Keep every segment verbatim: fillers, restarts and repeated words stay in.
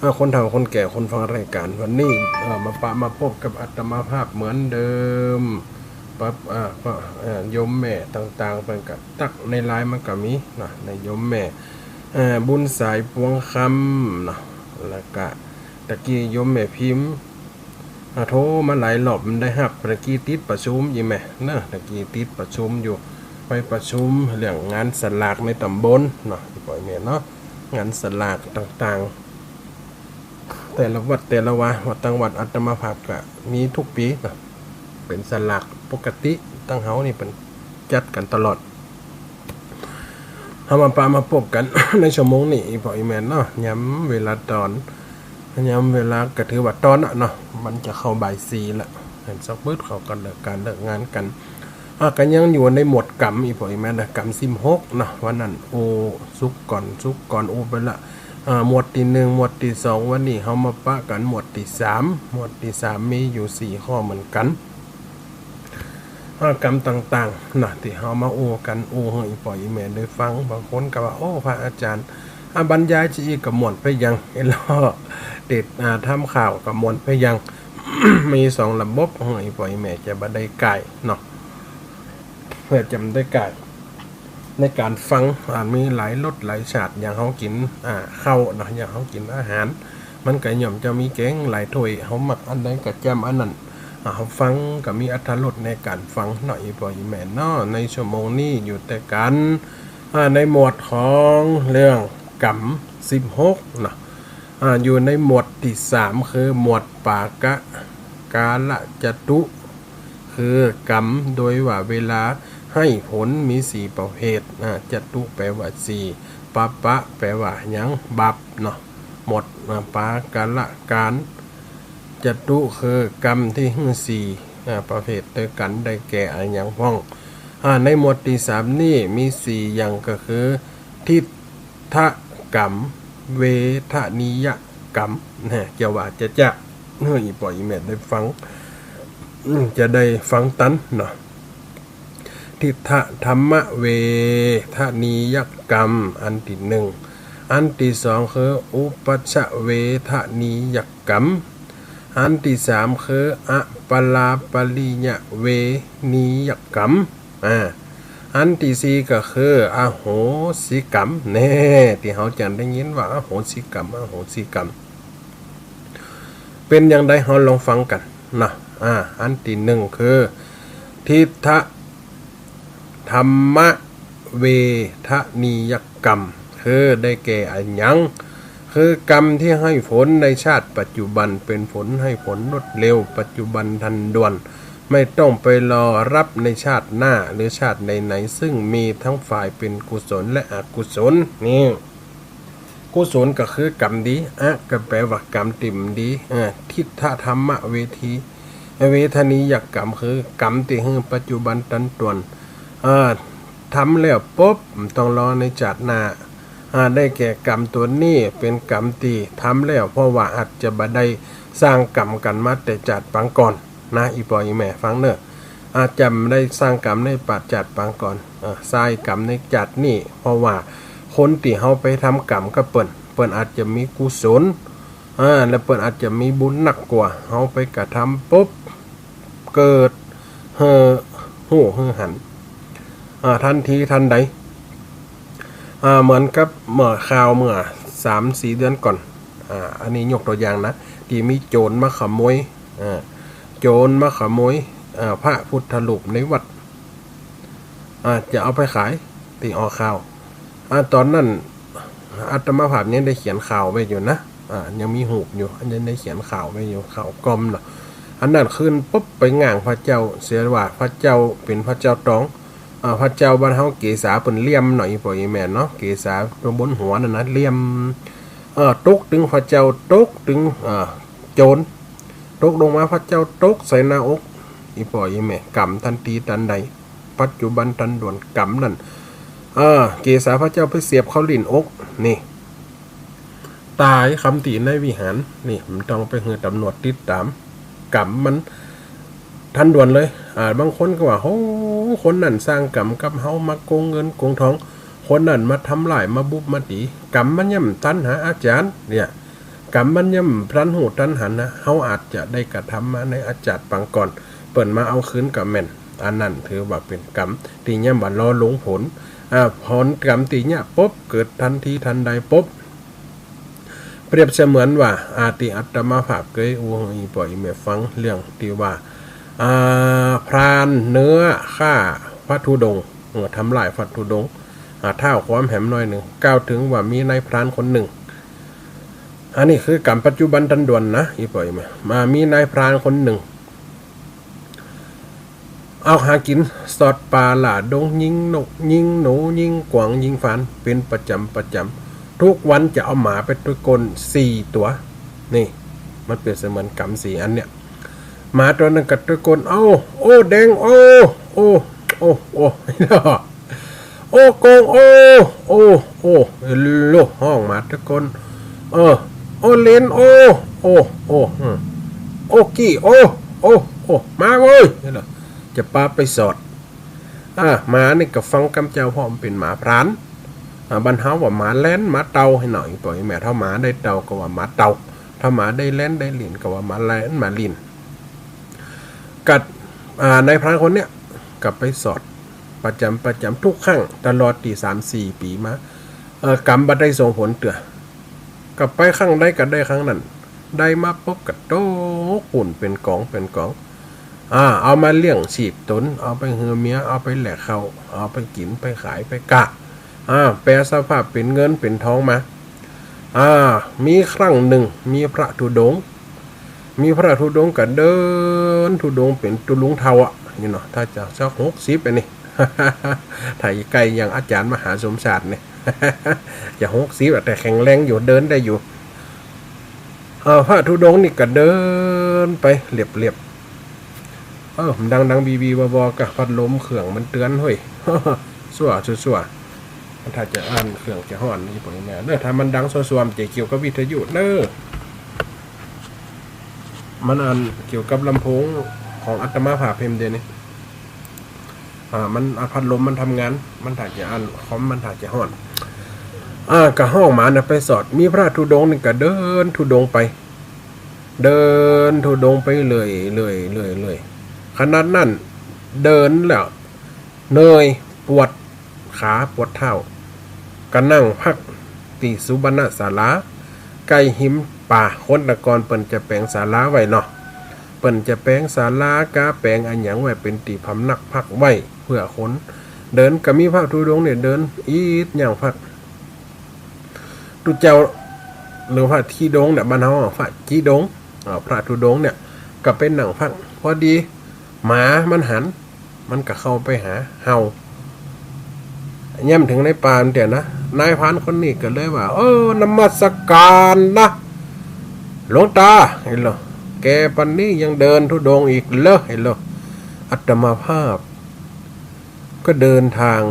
เออ คนเฒ่าคนแก่ คนฟังรายก๋านวันนี้ เออ มาปะมาปบกับอาตมาภาพเหมือนเดิม ปั๊บ อ่า ก็ เอ่อ โยมแม่ต่างๆ เปิ้นก็ตั๊กในไลน์มันก็มีเนาะ ในโยมแม่ เอ่อ บุญสายปวงคำเนาะ แล้วก็ตะกี้โยมแม่พิมพ์ อ่า โทรมาหลายรอบบ่ได้ฮับ ตะกี้ติดประชุมอยู่แหมเนาะ ตะกี้ติดประชุมอยู่ ไปประชุมเรื่องงานสลากในตำบลเนาะ อีป้ออีแม่เนาะ งานสลากต่างๆ แต่ละวัดแต่ละวา วัดต่างวัดอาตมาภาพก็มีทุกปี๋เนาะ เป๋นสลากปกติ ตังเฮานี่เปิ้นจัดกั๋นตลอด เฮามาปะมาปบกั๋น ในชั่วโมงนี้ อีป้ออีแม่เนาะ ยามเวลาตอน ยามเวลาก็ถือว่าตอนน่ะเนาะ มันจะเข้าบ่ายสี่ละ หันสักปึ๊ดเขาก็เลิกก๋านเลิกงานกั๋น อ่ะ ก็ยังอยู่ในหมวดกรรม อีป้ออีแม่นะ กรรมสิบหกเนาะ วันนั้นอู้สุกร์ก่อน สุกร์ก่อนอู้ไปละ อ่า หมวดตี้หนึ่ง หมวดตี้สอง วันนี้เฮามาปะกั๋นหมวดตี้สาม หมวดตี้สามมีอยู่สี่ข้อเหมือนกั๋น อ่า กรรมต่างๆ นะ ตี้เฮามาอู้กั๋น อู้หื้ออีป้ออีแม่ได้ฟัง บางคนก็ว่า โอ้ พระอาจารย์ อ่า บรรยายจะอี้ก็หมดไปยัง เอ็นล้อ ติด อ่า ทำข่าวก็หมดไปยัง มีสองระบบ หื้ออีป้ออีแม่จะบ่ได้ก๋ายเนาะ เปื้อจะบ่ได้ก๋าย ในก๋านฟัง อ่า มีหลายรสหลายชาติ อย่างเฮากิ๋น อ่า ข้าวเนาะ อย่างเฮากิ๋นอาหาร มันก็ย่อมจะมีแกงหลายถ้วย เฮามักอันใดก็จ้ำอันนั้น อ่า เฮาฟังก็มีอรรถรสในก๋านฟังเนาะ อีป้ออีแม่เนาะ ในชั่วโมงนี้อยู่แต่กั๋น อ่า ในหมวดของเรื่องกรรมสิบหกเนาะ อ่า อยู่ในหมวดตี้สาม คือหมวดปากะกาละจตุ คือกรรมโดยว่าเวลาให้ผลมีสี่ประเภท อ่า จตุแปลว่าสี่ ปะปะแปลว่าหยัง บาปเนาะ หมวด อ่า ปากะละกาละจตุ คือกรรมตี้หื้อสี่ อ่า ประเภทตวยกั๋น ได้แก่อะหยังพ่อง อ่า ในหมวดตี้สามนี้มีสี่อย่างก็คือ ทิฏฐกรรม เวทนียกรรม นะ จะว่าจะจะ หื้ออีป้ออีแม่ได้ฟัง อืม จะได้ฟังตันเนาะ ทิฏฐธรรมเวทนียกรรม อันตี้หนึ่ง อันตี้สองคืออุปัชชเวทนียกรรม อันตี้สามคืออปราปริยเวทนียกรรม อ่า อันตี้สี่ก็คืออโหสิกรรม แน่ ตี้เฮาจะได้ยินว่าอโหสิกรรม อโหสิกรรม เป๋นอย่างใดเฮาลองฟังกั๋นเนาะ อ่า อันตี้หนึ่งคือ ทิฏฐธรรมเวทนียกรรม คือได้แก่อะหยัง คือกรรมตี้ให้ผลในชาติปัจจุบัน เป๋นผลให้ผลรวดเร็ว ปัจจุบันทันด่วน ไม่ต้องไปรอรับในชาติหน้าหรือชาติไหนๆ ซึ่งมีทั้งฝ่ายเป๋นกุศลและอกุศล นี่ กุศลก็คือกรรมดี อะ ก็แปลว่ากรรมตี้มันดี เออ ทิฏฐธรรมเวที เวทนียกรรม คือกรรมตี้หื้อปัจจุบันตันต่วน เออ ทำแล้วปุ๊บ บ่ต้องรอในชาติหน้า อ่า ได้แก่กรรมตั๋วนี้เป๋นกรรมตี้ทำแล้ว เพราะว่าอาจจะบ่ได้สร้างกรรมกั๋นมาแต่ชาติปางก่อนนะ อีป้ออีแม่ฟังเน่อ อาจจะบ่ได้สร้างกรรมในปาดชาติปางก่อน อ่า สร้างกรรมในชาตินี้ เพราะว่าคนตี้เฮาไปทำกรรมกับเปิ้น เปิ้นอาจจะมีกุศล อ่า แล้วเปิ้นอาจจะมีบุญนักกว่า เฮาไปกระทำปุ๊บ เกิดหื้อฮู้หื้อหัน อ่า ทันทีทันใด อ่า เหมือนกับเมื่อข่าวเมื่อสามสี่เดือนก่อน อ่า อันนี้ยกตั๋วอย่างนะ ตี้มีโจรมาขโมย อ่า โจรมาขโมย อ่า พระพุทธรูปในวัด อ่า จะเอาไปขาย ตี้ออกข่าว อ่า ต๋อนนั้นอาตมาภาพยังได้เขียนข่าวไว้อยู่นะ อ่า ยังมีฮูปอยู่ อันยังได้เขียนข่าวไว้อยู่ ข่าวกอมเนาะ อันนั้นคืนปุ๊บไปง้างพระเจ้าเสียว่า พระเจ้าเป๋นพระเจ้าตอง อ่า พระเจ้าบ้านเฮาเกศาเปิ้นเหลี่ยมเนาะ อีป้ออีแม่เนาะ เกศาต๋วบนหัวนั่นนะ เหลี่ยม เออ ตกตึงพระเจ้า ตกตึง อ่า โจร ตกลงมาพระเจ้าตกใส่หน้าอก อีป้ออีแม่ กรรมทันทีทันใด ปัจจุบันทันด่วน กรรมนั้น เออ เกศาพระเจ้าไปเสียบเข้าลิ้นอก นี่ ต๋ายคำตี้ในวิหาร นี่ บ่ต้องไปหื้อต๋ำรวจติดต๋าม กรรมมันทันด่วนเลย อ่า บางคนก็ว่า โห คนนั้นสร้างกรรมกับเฮา มาโกงเงินโกงทอง คนนั้นมาทำร้าย มาบุบมาตี๋ กรรมมันยังบ่ทันหาอาจารย์ เนี่ย กรรมมันย่อมตันฮู้ตันหันนะ เฮาอาจจะได้กระทำมาในอดีตปางก่อน เปิ้นมาเอาคืนก็แม่น อันนั้นถือว่าเป๋นกรรมตี้ย่อมบ่รอลงผล อ่า ผลกรรมตี้เยียะปุ๊บ เกิดตันทีตันใดปุ๊บ เปรียบเสมือนว่า อ่า ตี้อาตมาภาพเกยอู้หื้ออี่ป้ออี่แม่ฟังเรื่องตี้ว่า อ่า พรานเนื้อฆ่าพระธุดงค์ เออ ทำลายพระธุดงค์ อ่า เท้าความแหมหน้อยนึ่ง กล่าวเถิงว่ามีนายพรานคนนึ่ง อันนี้คือกรรมปัจจุบันตันด่วนนะ อี่ป้ออี่แม่ มามีนายพรานคนนึ่ง ออกหากิ๋นสอดป่าล่าดง ยิงนก ยิงหนู ยิงกวาง ยิงฟาน เป๋นประจ๋ำประจ๋ำ ทุกวันจะเอาหมาไปตะโกนสี่ตั๋ว นี่ มันเปรียบเสมือนกรรมสี่อันเนี่ย หมาตั๋วนึ่งก็ตะโกน เอ้า โอ้แดง โอ้ โอ้ โอ้ โอ้ โอ้โกง โอ้ โอ้ โอ้ โล ฮ้องหมาตะโกน เออ โอ้เหลน โอ้ โอ้ โอ้ อืม โอ้กี้ โอ้ โอ้ โอ้ หมาเว้ย นี่แหละ จะปาไปสอด อ่า หมานี่ก็ฟังกำเจ้า เพราะมันเป๋นหมาพราน อ่า บ้านเฮาว่าหมาแล่น หมาเต่า หั้นเนาะ อี่ป้ออี่แม่ ถ้าหมาได้เต่าก็ว่าหมาเต่า ถ้าหมาได้แล่นได้ลิ่นก็ว่าหมาแล่นหมาลิ่น กัด อ่า นายพรานคนเนี้ย ก็ไปสอด ประจ๋ำประจ๋ำทุกครั้ง ตลอดตี้สามสี่ปี๋มา เอ่อ กรรมบ่ได้ส่งผลเตื้อ ก็ไปครั้งใดก็ได้ครั้งนั้น ได้มาปุ๊บก็ตกปู้นเป๋นก๋องเป๋นก๋อง อ่า เอามาเลี้ยงชีพตน เอาไปหื้อเมีย เอาไปแลกข้าว เอาไปกิ๋น ไปขาย ไปก๊า อ่า แปรสภาพเป๋นเงินเป๋นทองมา อ่า มีครั้งนึ่ง มีพระธุดงค์ มีพระธุดงค์ก็เดินธุดงค์เป๋นตุ๊ลุงเฒ่าอะ นี่เนาะ ถ้าจะสักหกสิบอันนี้ ถ้าใก้อย่างอาจ๋ารย์มหาสมชาตินี่ จะหกสิบอะ แต่แข็งแรงอยู่ เดินได้อยู่ เออ พระธุดงค์นี่ก็เดินไปเรียบๆ เออ มันดังๆ บีๆ บอๆ กะ พัดลมเครื่องมันเตือนเฮ้ย ซั่วๆ มันถ้าจะอั้นเครื่องจะฮ้อนนี่ ป้ออี่แม่เด้อ ถ้ามันดังซั่วๆ มันจะเกี่ยวกับวิทยุเด้อ มันอันเกี่ยวกับลำโพงของอาตมาภาพเพิ่มเดี๋ยวนี้ อ่า มัน อ่า พัดลมมันทำงาน มันถ้าจะอั้น คอมมันถ้าจะฮ้อน อ่า ก็ฮ้องหมาน่ะไปสอด มีพระธุดงค์นี่ก็เดินธุดงค์ไป เดินธุดงค์ไปเรื่อยๆ เรื่อยๆ ขนาดนั้น เดินแล้วเหนื่อย ปวดขาปวดเท้า ก็นั่งพักตี้สุบรรณศาลา ใก้ฮิมป่า คนแต่ก่อนเปิ้นจะแป๋งศาลาไว้เนาะ เปิ้นจะแป๋งศาลาก๊าแป๋งอะหยังไว้เป๋นตี้พำนักพักไว้ เปื้อคนเดิน ก็มีพระธุดงค์เนี่ยเดินอีดย่างพัก ตุ๊เจ้า หรือพระธุดงค์เนี่ย บ้านเฮาอะ พระธุดงค์ อ่า พระธุดงค์เนี่ย ก็ไปนั่งพัก พอดีหมามันหัน มันก็เข้าไปหา เห่า แย้มเถิงในป่านั่นเตียนะ นายพรานคนนี้ก็เลยว่า เออ นมัสการนะ หลวงตา เห็นเหรอ แก่ปานนี้ยังเดินธุดงค์อีกเหรอ เห็นเหรอ อาตมาภาพ ก็เดินทาง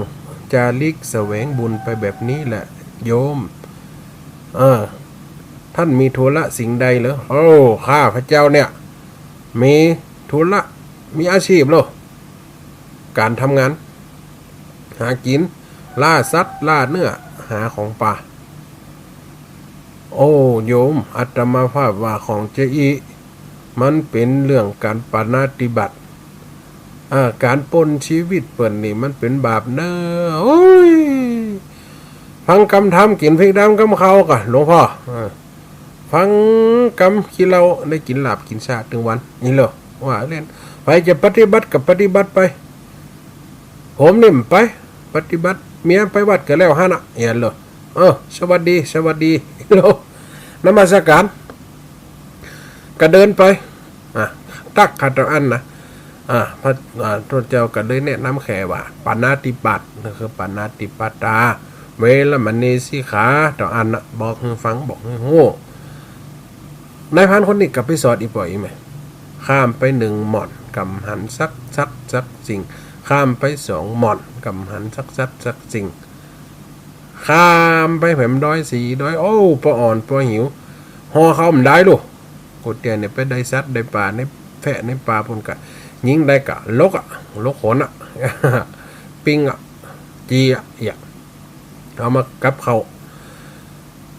จาริกแสวงบุญไปแบบนี้แหละโยม เออ ท่านมีธุระสิ่งใดเหรอ โอ้ ข้าพเจ้าเนี่ย มีธุระ มีอาชีพเหรอ ก๋านทำงาน หากิ๋น ล่าสัตว์ ล่าเนื้อ หาของป่า โอ้ โยม อาตมาภาพว่าของเจอี้ มันเป๋นเรื่องก๋านปาณาติบาต อ่า ก๋านปล้นชีวิตเปิ้นนี่มันเป๋นบาปเน้อ โอ้ย ฟังกำธรรม กิ๋นพริกดำกำข้าวก่อ หลวงพ่อ เออ ฟังกำขี้เหล้า ได้กิ๋นลาบกิ๋นซ่าตึงวัน นี่เหรอ ว่าเล่น ใผจะปฏิบัติก็ปฏิบัติไป ผมนี่บ่ไป ปฏิบัติ เมียไปวัดก็แล้วหั้นน่ะ เหียเหรอ เออ สวัสดี สวัสดี เหรอ นมัสการ ก็เดินไป อ่ะ ตักข้าเต้าอั้นนะ อ่า พระ อ่า พุทธเจ้าก็เลยแนะนำแค่ว่า ปาณาติบาต ก็คือ ปาณาติปาตา เวรมณีสิกขา เต้าอั้นนะ บอกหื้อฟัง บอกหื้อฮู้ นายพรานคนนี้ก็ไปสอดอี่ป้ออี่แม่ ข้ามไปหนึ่งหม่อน กำหันสักสัตว์สักสิ่ง ข้ามไปสองหม่อน กำหันสักสัตว์สักสิ่ง ข้ามไปแหมดอยสี่ดอย โอ้ ปออ่อนปอหิว ห่อข้าวบ่ได้ลูก กูเตี้ยเนี่ยไปได้สัตว์ได้ป๋าในแพะในป่าปู้นกะ ยิงได้กะลกอะ ลกขนอะ ปิ้งอะ จี่อะ เอี้ย เอามากับข้าว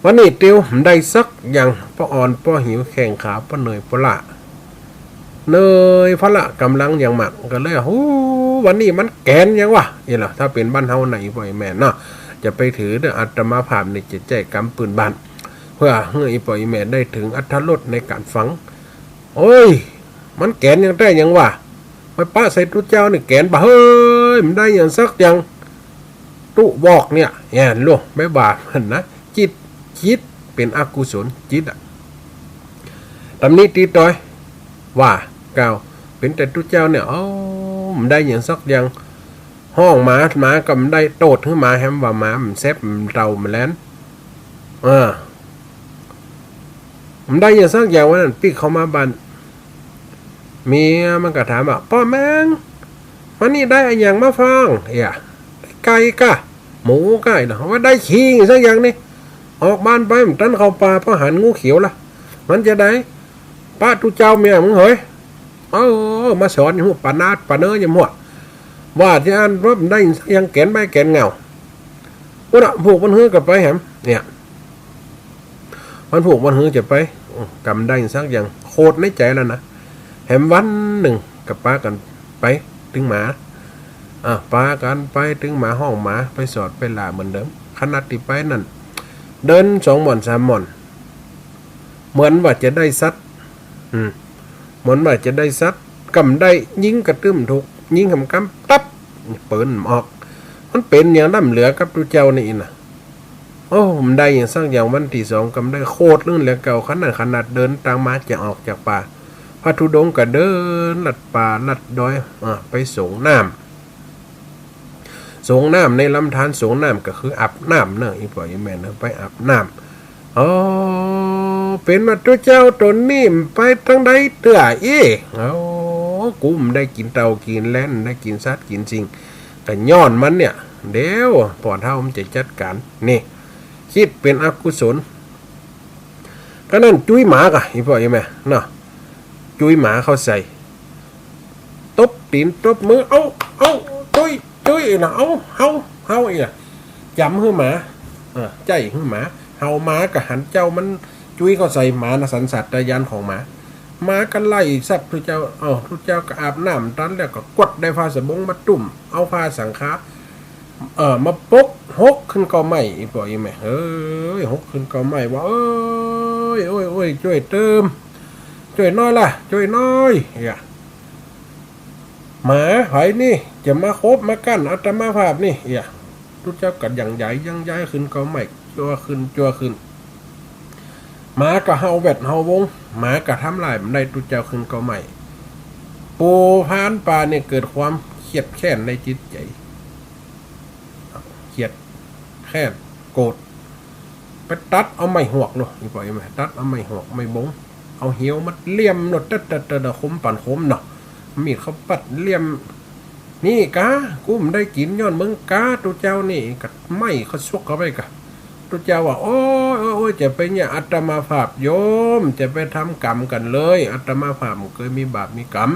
วันนี้เตียวบ่ได้สักอย่าง ป้ออ่อนป้อหิว แข้งขาป้อเหนื่อยป้อล้า เหนื่อยพละก๋ำลังอย่างมาก ก็เลย โอ้ วันนี้มันแก๋นหยังวะ นี่แหละ ถ้าเป๋นบ้านเฮานะ อี่ป้ออี่แม่เนาะ จะไปถือเตื้อ อาตมาภาพนี่จะใจ๊กำปืนบ้าน เปื้อหื้ออี่ป้ออี่แม่ได้เถิงอรรถรสในก๋านฟัง โอ้ย มันแก๋นหยังแต๊หยังวะ ไปปะใส่ตุ๊เจ้านี่แก๋นบ่าเฮ้ย บ่ได้หยังสักอย่าง ตุ๊บอกเนี่ย แหม ลูก บ่าบ่าหั้นนะ จิต จิตเป๋นอกุศลจิตอะ ตำหนิติตอย ว่ากล่าว เป๋นแต่ตุ๊เจ้าเนี่ย โอ้ บ่ได้หยังสักอย่าง ฮ้องหมา หมาก็บ่ได้ โต้ษหื้อหมาแหม ว่าหมามันแซบ มันเต่า มันแลน เออ บ่ได้หยังสักอย่าง วันนั้นปิ๊กเข้ามาบ้าน เมียมันก็ถามว่า ป้อแมง วันนี้ได้อะหยังมาฝาก เอีย ไก่ก้า หมูก้า เนาะ ว่าได้ขี้สักอย่างนี่ ออกบ้านไป บ่ตันเข้าป่า ป้อหันงูเขียวละ มันจะใด ปะตุ๊เจ้าเมียมึงเหย เออ มาสอนอยู่ ปะนาดปะเนออยู่หั้น ว่าจะอั้นว่าบ่ได้สักอย่าง แก๋นบ่าแก๋นเหงา ปุ้นน่ะ ผูกมันหื้อก็ไปแหม เนี่ย มันผูกมันหื้อจะไป อืม ก็บ่ได้สักอย่าง โขดในใจ๋แล้วนะ แหมวันนึ่งก็ปากั๋นไปตึงหมา อ่า ปากั๋นไปตึงหมา ฮ้องหมา ไปสอดไปหล่าเหมือนเดิม ขนาดตี้ไปนั้น เดินสองหม่อนสามหม่อน เหมือนว่าจะได้สัตว์ อืม เหมือนว่าจะได้สัตว์ ก็บ่ได้ ยิงกระตึ้มถูก ยิงหำกำ ตับ ปืนบ่ออก มันเป๋นอย่างล้ำเหลือกับตุ๊เจ้านี่นะ โอ้ บ่ได้หยังสักอย่าง วันตี้สองก็บ่ได้ โขดลึ่งเหลือเก่า ขนาด ขนาดเดินตางมาจะออกจากป่า พระธุดงค์ก็เดินลัดป่าลัดดอย อ่า ไปสงน้ำ สงน้ำในลำธาร สงน้ำก็คืออาบน้ำเนาะ อี่ป้ออี่แม่เนาะ ไปอาบน้ำ อ๋อ เป๋นว่าตุ๊เจ้าต๋นนี้ไปตางใดเตื้ออี้ อ๋อ กูบ่ได้กิ๋นเต่ากิ๋นแลน บ่ได้กิ๋นสัตว์กิ๋นสิ่ง ก็ย้อนมันเนี่ย เดี๋ยวป้อเฒ่ามันจะจัดก๋าน นี่ จิตเป๋นอกุศล ก็นั้นจุ๊ยหมาก่ะ อี่ป้ออี่แม่เนาะ จุ๊ยหมาเข้าใส่ ตบตี๋นตบมือ เอา เอา จุ๊ย จุ๊ย นะ เอา เห่า เห่า อี่นะ จ๋ำหื้อหมา เออ ใจ๊หื้อหมา เห่า หมาก็หันเจ้ามันจุ๊ยเข้าใส่ หมานะ สัญชาตญาณของหมา หมาก็ไล่สับตุ๊เจ้า เอ้า ตุ๊เจ้าก็อาบน้ำตันแล้วก็กวดได้ผ้าสะบงมาตุ้ม เอาผ้าสังฆา เออ มาปก หกขึ้นกอไม้ อี่ป้ออี่แม่ เอ้ย หกขึ้นกอไม้ ว่า เอ้ย โอ้ย โอ้ย จ้วยเติม จ้วยหน้อยละ จ้วยหน้อย เอีย หมาใผนี่จะมาขบมากั้นอาตมาภาพนี่ เอีย ตุ๊เจ้าก็ยังใหญ่ยังใหญ่ขึ้นกอไม้ จั่วขึ้น จั่วขึ้น หมาก็เห่าแวดเห่าวง หมาก็ทำลายบ่ได้ตุ๊เจ้าขึ้นกอไม้ ปู่พรานป่าเนี่ยเกิดความเคียดแค้นในจิตใจ๋ เคียดแค้น โกรธ ไปตัดเอาไม้หวกเนาะ อี่ป้ออี่แม่ ตัดเอาไม้หวก ไม้บง เอาเหียวมาเลี่ยมเนาะ ตัด ตัด ตัด คมปานคมเนาะ มีดเข้าปัดเลี่ยม นี่กา กูบ่ได้กิ๋นย้อนมึงกา ตุ๊เจ้านี่ ก็ไม้เข้าซวกเข้าไปกา ตุ๊เจ้าว่า โอ้ย โอ้ย โอ้ย จะไปเนี่ย อาตมาภาพโยม จะไปทำกรรมกั๋นเลย อาตมาภาพบ่เกยมีบาปมีกรรม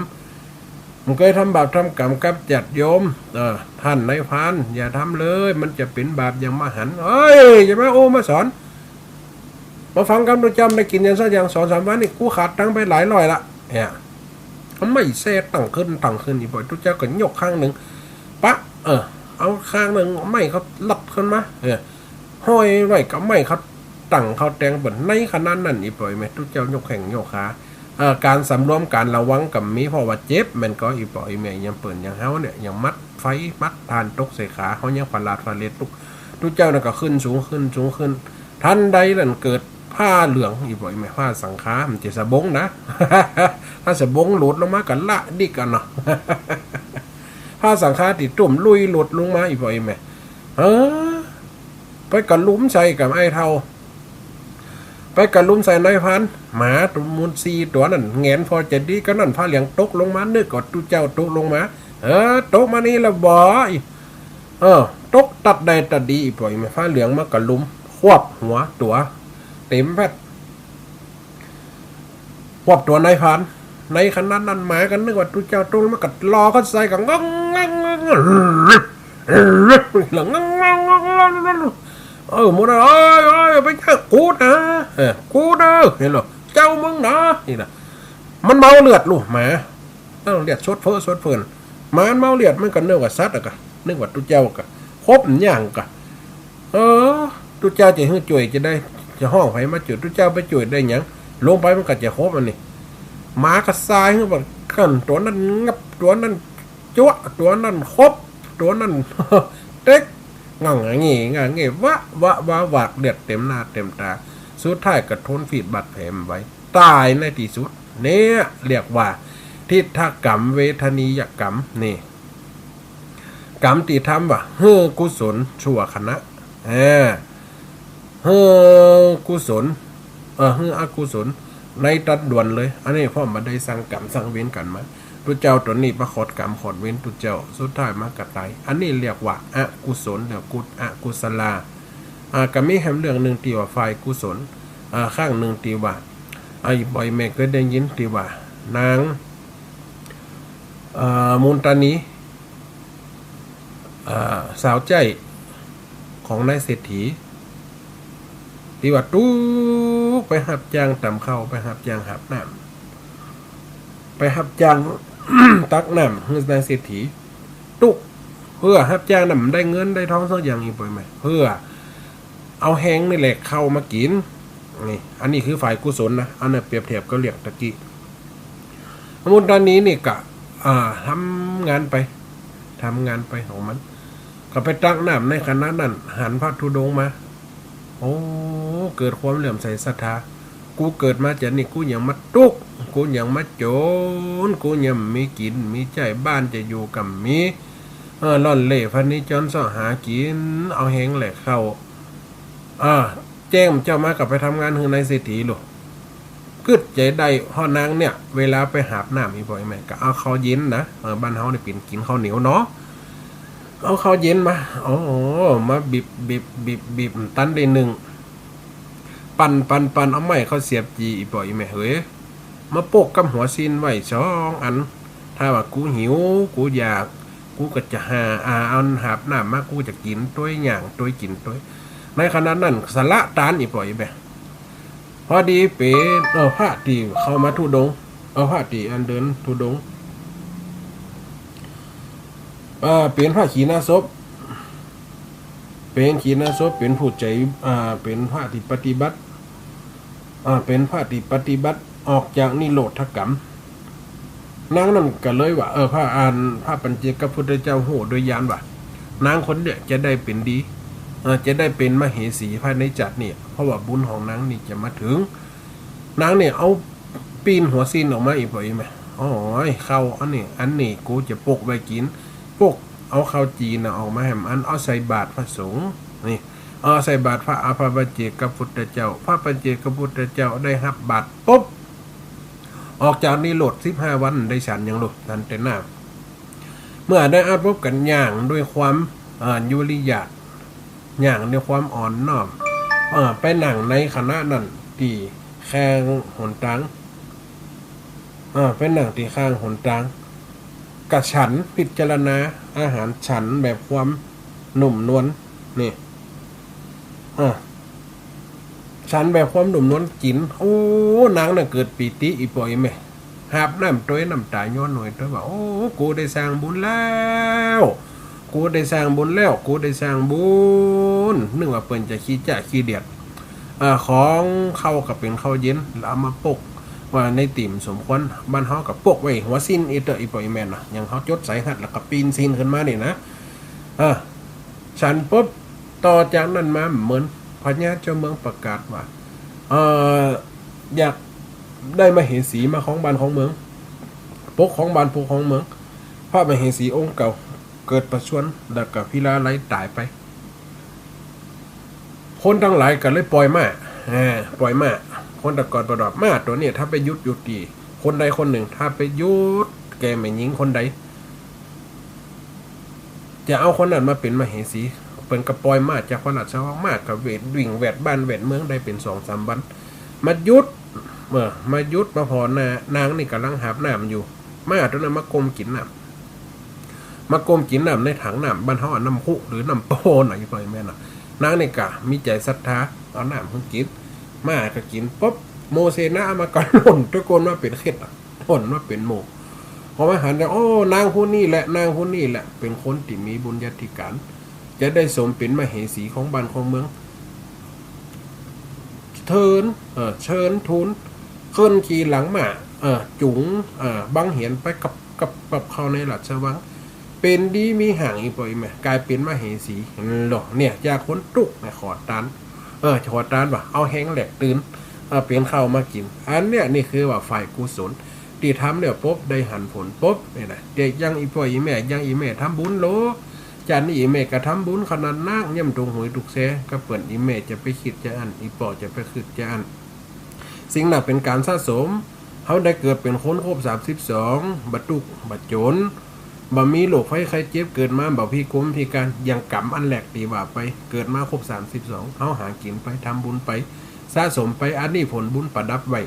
บ่เกยทำบาปทำกรรมกับญาติโยม เออ ต้านนายพราน อย่าทำเลย มันจะเป๋นบาปอย่างมหันต์ เอ้ย อย่ามาอู้มาสอน มาฟังกำตุ๊เจ้า บ่ได้กิ๋นหยังสักอย่าง สองสามวันนี่ กูขาดตังค์ไปหลายร้อยละ เนี่ย เอาไม้แซ่ตังขึ้นตังขึ้น อี่ป้อตุ๊เจ้าก็ยกข้างนึ่ง ปะ เออ เอาข้างนึ่ง ไม้เข้าลัดขึ้นมา เออ ห้อยไว้กับไม้เข้าตังเข้าแตงเปิ้น ในขณะนั้น อี่ป้ออี่แม่ ตุ๊เจ้ายกแข้งยกขา เอ่อ ก๋านสำรวมก๋านระวังก็มี เพราะว่าเจ็บ แม่นก่อ อี่ป้ออี่แม่ อย่างเปิ้นอย่างเฮาเนี่ย อย่างมัดไฟมัดถ่านตกใส่ขา เฮายังฝาดฝาดเล็ดลุก ตุ๊เจ้านั่นก็ขึ้นสูงขึ้นสูงขึ้น ทันใดนั้นเกิดผ้าเหลือง อี่ป้ออี่แม่ ผ้าสังฆา มันจะสะบงนะ ถ้าสะบงหลุดลงมาก็ละดิกอะเนาะ ผ้าสังฆาตี้ตุ้มลุยหลุดลงมา อี่ป้ออี่แม่ เออ ไปกระลุมใส่กับไอ้เฒ่า ไปกระลุมใส่นายพราน หมาตั๋วมูลสี่ตั๋วนั่น แหงนผ่อจะดี ก็นั้นผ้าเหลืองตกลงมา นึกว่าตุ๊เจ้าตกลงมา เออ ตกมานี่ละบ่ เออ ตกตัดได้ตัดดี อี่ป้ออี่แม่ ผ้าเหลืองมากระลุม ควบหัวตั๋ว เต๋มแป๊ด ควบตั๋วนายพราน ในขณะนั้นหมาก็นึกว่าตุ๊เจ้าตกลงมา ก็ลอเข้าใส่ก็งองงองงอง ละงองงองงอง เออ หมู่นั้น เอ้ย เอ้ย ไปเจ้ากูนะ เออ กูนะ หันก่อ เจ้ามึงนะ นี่นะ มันเมาเลือดลูกหมา เออ เลือดสดเฟ้อสดเฟิ่น หมามันเมาเลือด มันก็นึกว่าสัตว์อะกะ นึกว่าตุ๊เจ้าอะกะ คบมันหยังกะ เออ ตุ๊เจ้าจะหื้อจ้วยจะใด จะฮ้องใผมาจ้วย ตุ๊เจ้าไปจ้วยได้หยัง ลงไปมันก็จะคบอันนี้ หมากระซายหื้อบัดกั้น ตั๋วนั้นงับ ตั๋วนั้นจั๊วะ ตั๋วนั้นคบ ตั๋วนั้น เต็ก งั่งเง่ งั่งเง่ วะ วะ วะ วากเลือดเต็มหน้าเต็มต๋า สุดท้ายก็ทนฟีดบาดแผลบ่ไหว ต๋ายในตี้สุด เนี่ย เรียกว่า ทิฏฐกรรม เวทนียกรรม นี่ กรรมตี้ทำว่า หื้อกุศลชั่วขณะ เออ หื้อกุศล เออ หื้ออกุศล ในตั๊ดด่วนเลย อันนี้เพราะบ่ได้สั่งกรรมสั่งเวรกั๋นมา ตุ๊เจ้าต๋นนี้บ่ขอดกรรมขอดเวรตุ๊เจ้า สุดท้ายมาก็ต๋าย อันนี้เรียกว่าอกุศล หรือกุศ อกุศลา อ่า ก็มีแหมเรื่องนึ่งตี้ว่าฝ่ายกุศล อ่า ครั้งนึ่งตี้ว่า อ่า บ่อยแม่เกยได้ยินตี้ว่า นาง เอ่อ มูลตานี อ่า สาวใจ๊ของนายเศรษฐี ตี้ว่าตุ๊กไปฮับจ้างตำข้าว ไปฮับจ้างหาบน้ำ ไปฮับจ้าง ตักน้ำหื้อนายเศรษฐี ตุ๊ก เปื้อฮับจ้างนั้นบ่ได้เงินได้ทองสักอย่าง อีกบ่อยแม่ เปื้อเอาแฮงนี่แหละข้าวมากิ๋น นี่ อันนี้คือฝ่ายกุศลนะ อันนั้นเปรียบเทียบกับเรื่องตะกี้ มูลตานีนี่ก็ อ่า ทำงานไป ทำงานไปของมัน ก็ไปตักน้ำ ในขณะนั้นหันพระธุดงค์มา โอ้ เกิดความเลื่อมใสศรัทธา กูเกิดมาจาตินี้ กูหยังมาตุ๊ก กูหยังมาจ๋น กูหยังบ่มีกิ๋นมีใจ๊ บ้านจะอยู่ก็บ่มี เออ ล่อนเล่พเนจรเซาะหากิ๋น เอาแฮงแหละข้าว อ่า แจ้งเจ้ามาก็ไปทำงานหื้อนายเศรษฐีลูก กึ๊ดใจ๋ได้ เพราะนางเนี่ย เวลาไปหาบน้ำ อีบ่อยแม่ ก็เอาข้าวเย็นนะ เออ บ้านเฮานี่เป๋นกิ๋นข้าวเหนียวเนาะ เอาข้าวเย็นมา โอ้ มาบีบ บีบ บีบ บีบ ตันได้นึ่ง ปั่น ปั่น ปั่น เอาไม้ข้าวเสียบจี่ อีบ่อยแม่เฮ้ย มาปกกับหัวซี้นไว้สองอัน ถ้าว่ากูหิว กูอยาก กูก็จะหา อ่า เอาหาบน้ำมา กูจะกิ๋นตวย ย่างตวย กิ๋นตวย ในขณะนั้นสละตาน อีบ่อยแม่ พอดีเป๋น เออ พระตี้เข้ามาธุดงค์ เออ พระตี้อันเดินธุดงค์ เออ เป๋นพระขีณาสพ เป๋นขีณาสพ เป๋นผู้ใจ๋ อ่า เป๋นพระตี้ปฏิบัติ อ่า เป๋นพระตี้ปฏิบัติออกจากนิโรธกรรม นางนั้นก็เลยว่า เออ พระอัน พระปัจเจกพุทธเจ้าฮู้โดยญาณว่า นางคนเนี่ยจะได้เป๋นดี เออ จะได้เป๋นมเหสีภายในจักรเนี่ย เพราะว่าบุญของนางนี่จะมาถึง นางเนี่ยเอาปีนหัวซี้นออกมา อีบ่อยแม่ โอ้ย ข้าวอันนี้ อันนี้กูจะปกไว้กิ๋น ปกเอาข้าวจี่น่ะออกมาแหมอัน เอาใส่บาตรพระสงฆ์ นี่ เอาใส่บาตรพระ อ่า พระปัจเจกพุทธเจ้า พระปัจเจกพุทธเจ้าได้ฮับบาตรปุ๊บ ออกจากนิโรธสิบห้าวัน ได้ฉันหยังลูก ฉันแต่น้ำ เมื่อได้อาบน้ำปุ๊บก็ย่างด้วยความ อ่า ยุริยาต ย่างด้วยความอ่อนน้อม เออ ไปนั่งในขณะนั้นตี้ข้างหนตาง เออ ไปนั่งตี้ข้างหนตาง ก็ฉัน พิจารณาอาหาร ฉันแบบความนุ่มนวล นี่ เออ ฉันแบบความนุ่มนวลกิ๋น โอ้ นางน่ะเกิดปีติ อีบ่อยแม่ หาบน้ำตวย น้ำต๋าย้อนหน่วยตวยว่า โอ้ กูได้สร้างบุญแล้ว กูได้สร้างบุญแล้ว กูได้สร้างบุญ นึกว่าเปิ้นจะขี้จ้าขี้เดียด อ่า ของข้าวก็เป๋นข้าวเย็น แล้วเอามาปกไว้ในตี้บ่สมควร บ้านเฮาก็ปกไว้หัวซี้น อีเตอะ อีบ่อยแม่นะ อย่างเฮาจดใส่หัด แล้วก็ปีนซี้นขึ้นมานี่นะ อ่า ฉันปุ๊บ ต่อจากนั้นมาเหมือนพญาเจ้าเมืองประกาศว่า เอ่อ อยากได้มเหสีมาครองบ้านครองเมือง ปกครองบ้านปกครองเมือง พระมเหสีองค์เก่าเกิดประชวร แล้วก็พิราลัยต๋ายไป คนตังหลายก็เลยปล่อยม้า เออ ปล่อยม้า คนตะกอนประดอบ ม้าตั๋วเนี่ย ถ้าไปหยุดอยู่ตี้คนใดคนนึ่ง ถ้าไปหยุดแก่แม่ญิงคนใด จะเอาคนนั้นมาเป๋นมเหสี เปิ้นก็ปล่อยม้าจากพระราชวัง ม้าก็เวดวิ่งแวดบ้านแวดเมืองได้เป๋นสองสามวัน มาหยุด เออ มาหยุดมาผ่อหน้า นางนี่ก่ำลังหาบน้ำอยู่ ม้าตั๋วนั้นมาก้มกิ๋นน้ำ มาก้มกิ๋นน้ำในถังน้ำ บ้านเฮาอะน้ำพุหรือน้ำโป้น่ะ อีบ่อยแม่น่ะ นางนี่ก็มีใจ๋ศรัทธา เอาน้ำหื้อกิ๋น หมาก็กิ๋นปุ๊บ หมู่เสนามาก็ล่นตะโกนว่าเป๋นเข็ดอะ ล่นว่าเป๋นหมู่ พอมาหันแล้ว โอ้ นางผู้นี้แหละ นางผู้นี้แหละ เป๋นคนตี้มีบุญญาธิก๋าน จะได้สมเป๋นมเหสีของบ้านของเมือง เชิญ เอ่อ เชิญทูล ขึ้นขี่หลังม้า เอ่อ จุ๋ง เอ่อ บังเหียนไปกับ กับ กับเข้าในราชวัง เป๋นดีมีห้าง อี่ป้ออี่แม่ ก๋ายเป๋นมเหสี เนาะ เนี่ย จากคนตุ๊กข์เนี่ย ขอตาน เออ ขอตานว่า เอาแฮงแหลกตื่น เออ เป๋นข้าวมากิ๋น อันเนี้ย นี่คือว่าฝ่ายกุศล ตี้ทำแล้วปุ๊บ ได้หันผลปุ๊บ เนี่ยนะ แต่อย่างอี่ป้ออี่แม่ อย่างอี่แม่ทำบุญโล จาตินี้อี่แม่ก็ทำบุญขนาดนัก ย่ำถูกหวยถูกแชร์กับเปิ้น อี่แม่จะไปกึ๊ดจาอั้น อี่ป้อจะไปกึ๊ดจาอั้น สิ่งนั้นเป๋นก๋านสะสม เฮาได้เกิดเป๋นคนครบสามสิบสอง บ่ตุ๊กข์บ่จ๋น บ่มีโรคภัยไข้เจ็บ เกิดมาบ่พิกลพิก๋าน อย่างกรรมอันแรกตี้ว่าไป เกิดมาครบสามสิบสอง เฮาหากิ๋นไป ทำบุญไป สะสมไป อันนี้ผลบุญประดับไว้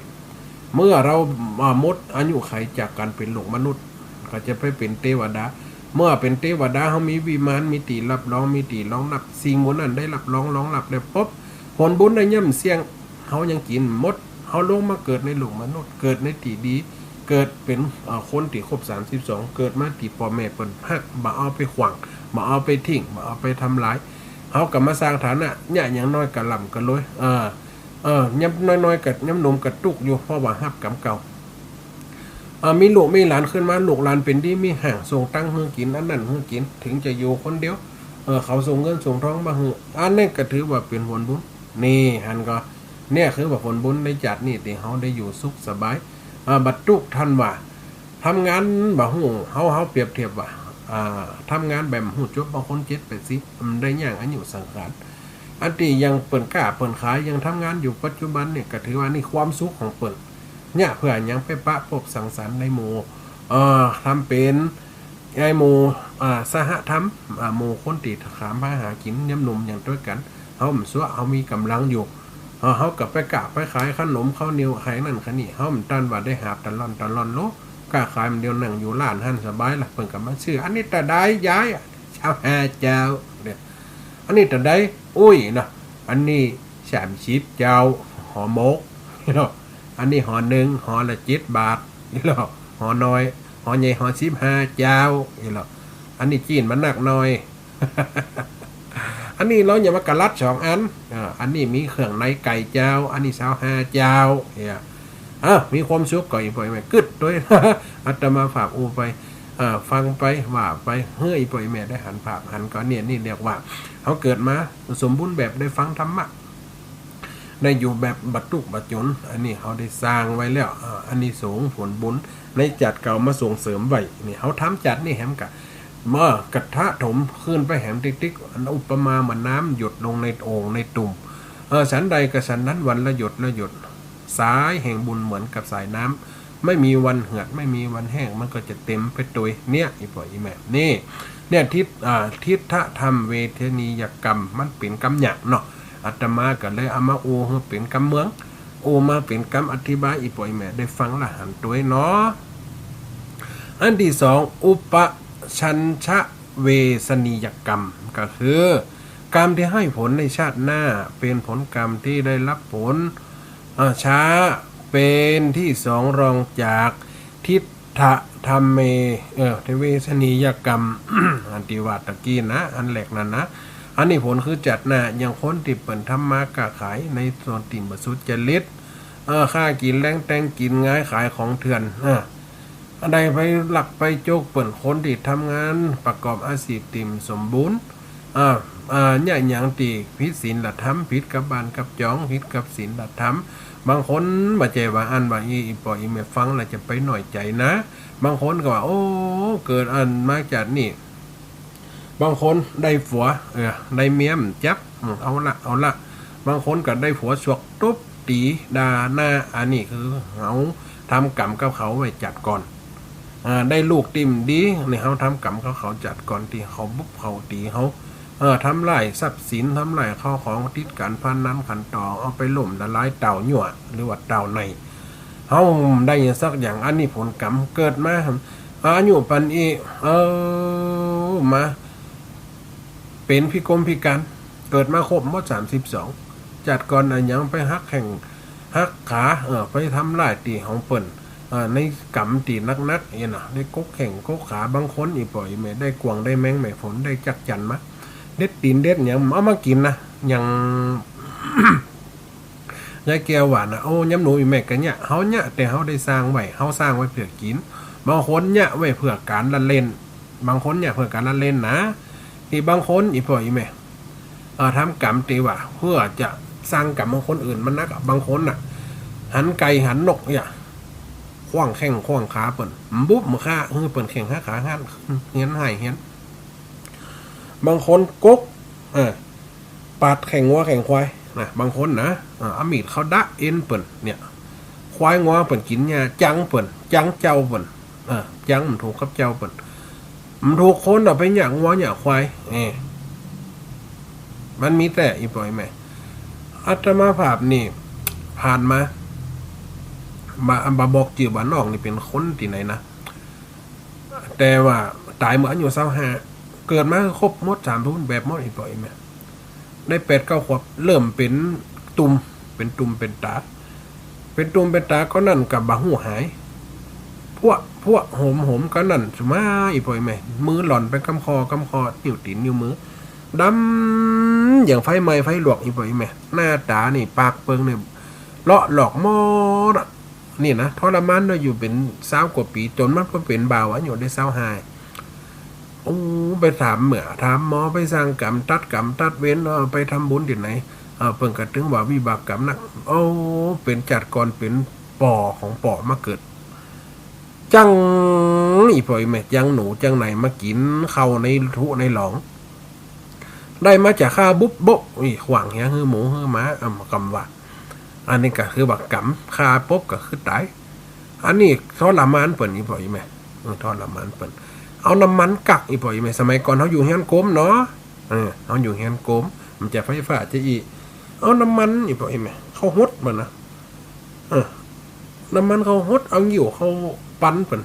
เมื่อเฮา อ่า หมดอายุขัยจากก๋านเป๋นลูกมนุษย์ ก็จะไปเป๋นเตวดา เมื่อเป๋นเตวดา เฮามีวิมาน มีตี้รับรอง มีตี้รองรับ สิ่งหมู่นั้นได้รับรองรองรับแล้วปุ๊บ ผลบุญได้ย่ำเสี้ยง เฮายังกิ๋นหมด เฮาลงมาเกิดในลูกมนุษย์ เกิดในตี้ดี เกิดเป๋น เอ่อ คนตี้ครบสามสิบสอง เกิดมาตี้ป้อแม่เปิ้นฮัก บ่เอาไปขว้าง บ่เอาไปทิ้ง บ่เอาไปทำลาย เฮาก็มาสร้างฐานะ เยียะอย่างน้อยก็ร่ำก็รวย เออ เออ ยามน้อยๆ ก็ ยามหนุ่มก็ตุ๊กข์อยู่ เพราะว่าฮับกรรมเก่า เอ่อ มีลูกมีหลานขึ้นมา ลูกหลานเป๋นดีมีห้าง ส่งตังค์หื้อกิ๋น อันนั้นหื้อกิ๋น เถิงจะอยู่คนเดียว เออ เขาส่งเงินส่งทองมาหื้อ อันนี้ก็ถือว่าเป๋นผลบุญ นี่ หันก่อ เนี่ยคือว่าผลบุญในจาตินี้ตี้เฮาได้อยู่สุขสบาย เอ่อ บ่ตุ๊กข์ ท่านว่า ทำงานบ่ฮู้ เฮา เฮาเปรียบเทียบว่า อ่า ทำงานแบบบ่ฮู้จบ บางคนเจ็ดแปดสิบ มันได้ย่างอายุสังขาร อันตี้ยังเปิ้นก๊าเปิ้นขาย ยังทำงานอยู่ปัจจุบันเนี่ย ก็ถือว่านี่ความสุขของเปิ้น เยียะเปื้อหยัง ไปปะปบสังสรรค์ในหมู่ เอ่อ ทำเป๋นไอ้หมู่ อ่า สหธรรม อ่า หมู่คนตี้ขามมาหากิ๋นยามหนุ่มอย่างตวยกั๋น เฮาบ่ซัว เฮามีก๋ำลังอยู่ เออ เฮาก็ไปก๊าไปขายขนมข้าวเหนียว ขายนั่นขายนี่ เฮาบ่ตันว่าได้หาบตะล่อนตะล่อนโล ก๊าขายมันเดียว นั่งอยู่ร้านหั้นสบายละ เปิ้นก็มาซื้อ อันนี้เต้าใดยาย ซาวห้าเจ้า เนี่ย อันนี้เต้าใด อุ้ยเนาะ อันนี้สามสิบเจ้า ห่อหมกเนาะ อันนี้ห่อนึ่ง ห่อละเจ็ดบาทเนาะ ห่อน้อย ห่อใหญ่ ห่อสิบห้าเจ้าเนาะ อันนี้จีนมันนักหน่อย อันนี้เฮาอย่ามากะลัดสองอัน อ่า อันนี้มีเครื่องในไก่เจ้า อันนี้ซาวห้าเจ้า เนี่ย อ่ะ มีความสุขก่อ อี่ป้ออี่แม่กึ๊ดตวย อาตมาฝากอู้ไป อ่า ฟังไป ว่าไป หื้ออี่ป้ออี่แม่ได้หันภาพหันก่อ เนี่ย นี่เรียกว่า เฮาเกิดมาสมบูรณ์แบบ ได้ฟังธรรมะ ได้อยู่แบบบ่ตุ๊กข์บ่จ๋น อันนี้เฮาได้สร้างไว้แล้ว อ่า อานิสงส์ผลบุญในจาติเก่ามาส่งเสริมไว้ นี่ เฮาทำจาตินี้แหมกะ เมื่อกระทะถมขึ้นไปแหมติ๊กๆ อันอุปมาเหมือนน้ำหยดลงในโอ่งในตุ่ม เออ ฉันใดก็ฉันนั้น วันละหยดละหยด สายแห่งบุญเหมือนกับสายน้ำ ไม่มีวันเหือด ไม่มีวันแห้ง มันก็จะเต็มไปตวย เนี่ย อี่ป้ออี่แม่ นี่ เนี่ย ทิฏ อ่า ทิฏฐธรรมเวทนียกรรม มันเป๋นกำหยาบเนาะ อาตมาก็เลยเอามาอู้หื้อเป๋นกำเมือง อู้มาเป๋นกำอธิบาย อี่ป้ออี่แม่ได้ฟังละหันตวยเนาะ อันตี้สอง อุปชัญชะเวสนียกรรม ก็คือ กรรมตี้หื้อผลในชาติหน้า เป๋นผลกรรมตี้ได้ฮับผล อ่า ช้า เป๋นตี้สองรองจาก ทิฏฐธรรมเม เออ เวสนียกรรม อันตี้ว่าตะกี้นะ อันแรกนั้นนะ อันนี้ผลคือจาติหน้า อย่างคนตี้เปิ้นทำมาก๊าขายในส่วนตี้บ่สุจริต เออ ฆ่ากิ๋นแลงแต่งกิ๋นงาย ขายของเถื่อน เออ อันใดไปลักไปโจ๊กเปิ้น คนตี้ทำงานประกอบอาชีพตี้บ่สมบูรณ์ อ่า อ่า เนี่ย อย่างตี้ผิดศีลธรรม ผิดกับบ้านกับจอง ผิดกับศีลธรรม บางคนบ่ใจ้ว่าอั้นว่าอี้ อี่ป้ออี่แม่ฟังแล้วจะไปน้อยใจ๋นะ บางคนก็ว่า โอ้ เกิดอันมาจาตินี้ บางคนได้ผัว เออ ได้เมียบ่จับ อืม เอาละ เอาละ บางคนก็ได้ผัวฉวกตุ๊บ ตี๋ ด่าหน้า อันนี้คือเฮาทำกรรมกับเขาไว้จาติก่อน อ่า ได้ลูกตี้บ่ดี นี่เฮาทำกรรมกับเขาจาติก่อน ตี้เขาบุบเขาตี๋เฮา เออ ทำลายทรัพย์สิน ทำลายข้าวของ ติดก๋านพนันขันต่อ เอาไปล้มละลายเต้ายั่ว หรือว่าเต้าใน เฮาได้หยังสักอย่าง อันนี้ผลกรรม เกิดมา อายุปานอี้ เออ มา เป๋นพิกลพิก๋าน เกิดมาครบหมดสามสิบสอง จาติก่อนอะหยังไปหักแข้งหักขา เออ ไปทำร้ายตี้ของเปิ้น เออ ในกรรมตี้หนักๆ เอี้ยนะ ได้กกแข้งกกขา บางคนอี่ป้ออี่แม่ ได้กวางได้แมงแม่ฝน ได้จั๊กจั่นมา เด็ดตี๋นเด็ดหยัง เอามากิ๋นนะ อย่าง ยายแก้วว่านะ โอ้ ยามหนูอี่แม่ก็เยียะ เฮาเยียะ แต่เฮาได้สร้างไว้ เฮาสร้างไว้เปื้อกิ๋น บางคนเยียะไว้เปื้อก๋านละเล่น บางคนเยียะเปื้อก๋านละเล่นนะ ตี้บางคนอี่ป้ออี่แม่ เอ่อ ทำกรรมตี้ว่าเปื้อจะสร้างกรรมของคนอื่นมันนักอะ บางคนน่ะ หันไก่หันนกเนี่ย ขว้างแข้งขว้างขาเปิ้น บุบมาฆ่า หื้อเปิ้นแข้งหักขาหัก เหียนหายเหียน บางคนกก เออ ปาดแข้งงัวแข้งควายนะ บางคนนะ เออ เอามีดเข้าดะเอ็นเปิ้นเนี่ย ควายงัวเปิ้นกิ๋นหญ้า จังเปิ้น จังเจ้าเปิ้น เออ จังบ่ถูกกับเจ้าเปิ้น บ่ถูกคนเอาไปหญ้างัวหญ้าควาย เออ มันมีแต๊ อี่ป้ออี่แม่ อาตมาภาพนี่ผ่านมา บ่ บ่บอกจื้อบ้านนอกนี่เป๋นคนตี้ไหนนะ แต่ว่าต๋ายเมื่ออายุซาวห้า เกิดมาครบหมดสามรุ่นแบบหมด อี่ป้ออี่แม่ ได้แปดเก้าขวบ เริ่มเป๋นตุ่ม เป๋นตุ่มเป๋นต๋า เป๋นตุ่มเป๋นต๋าก็นั่นก็บ่ฮู้หาย พั่วพั่วโหมโหมก็นั่นสุมา อี่ป้ออี่แม่ มือหล่อนไปกำข้อกำข้อ นิ้วตี๋นนิ้วมือ ดำอย่างไฟไหม้ไฟลวก อี่ป้ออี่แม่ หน้าต๋านี่ปากเปิงนี่ เลาะหลอกหมดอะ นี่นะ ทรมานเนาะ อยู่เป๋นซาวกว่าปี๋ จ๋นมันก็เป๋นบ่าว อายุได้ซาวห้า โอ้ ไปถามเมื่อ ถามหมอ ไปสร้างกรรม ตัดกรรม ตัดเวร เออ ไปทำบุญตี้ไหน เออ เปิ้นก็ตึงว่าวิบากกรรมนัก โอ้ เป๋นจาติก่อนเป๋นป้อของป้อมาเกิด จัง อี่ป้ออี่แม่ จังหนูจังไหนมากิ๋นข้าวในถุในหลอง ได้มาจากฆ่าบุบโบ๊ะ อี้ ขว้างเหียหื้อหมูหื้อหมา อ่ำ กำว่า อันนี้ก็คือว่ากรรม ฆ่าปุ๊บก็คือต๋าย อันนี้ทรมานเปิ้น อี่ป้ออี่แม่ เออ ทรมานเปิ้น เอาน้ำมันกั๊ก อี่ป้ออี่แม่ สมัยก่อนเฮาอยู่เฮือนโกมเนาะ เออ เฮาอยู่เฮือนโกม มันจะไฟฟ้าจะอี้ เอาน้ำมัน อี่ป้ออี่แม่ เข้าหดมันนะ เออ น้ำมันเข้าหด เอางิ้วเข้าปันเปิ้น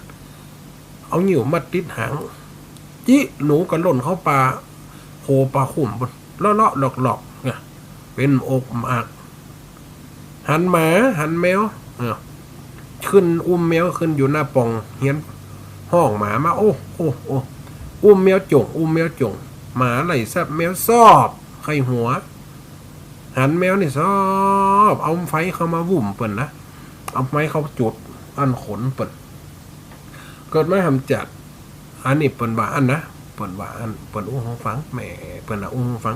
เอางิ้วมัดติดหาง จิหนูก็ล่นเข้าป่า โห ป่าขุมปุ้น เลาะๆ หลอกๆ เนี่ย เป๋นอกหมาก หันหมา หันแมว เออ ขึ้นอุ้มแมวขึ้นอยู่หน้าป่องเฮียน ฮ้องหมามา โอ้ โอ้ โอ้ อุ้มแมวจ้ง อุ้มแมวจ้ง หมาไล่สับ แมวซอบ ใค่หัว หันแมวนี่ซอบ เอาไฟเข้ามาวุ้มเปิ้นนะ เอาไม้เข้าจุด อั้นขนเปิ้น เกิดมาหำจัด อันนี้เปิ้นว่าอั้นนะ เปิ้นว่าอั้น เปิ้นอู้หื้อฟัง แหม เปิ้นน่ะอู้หื้อฟัง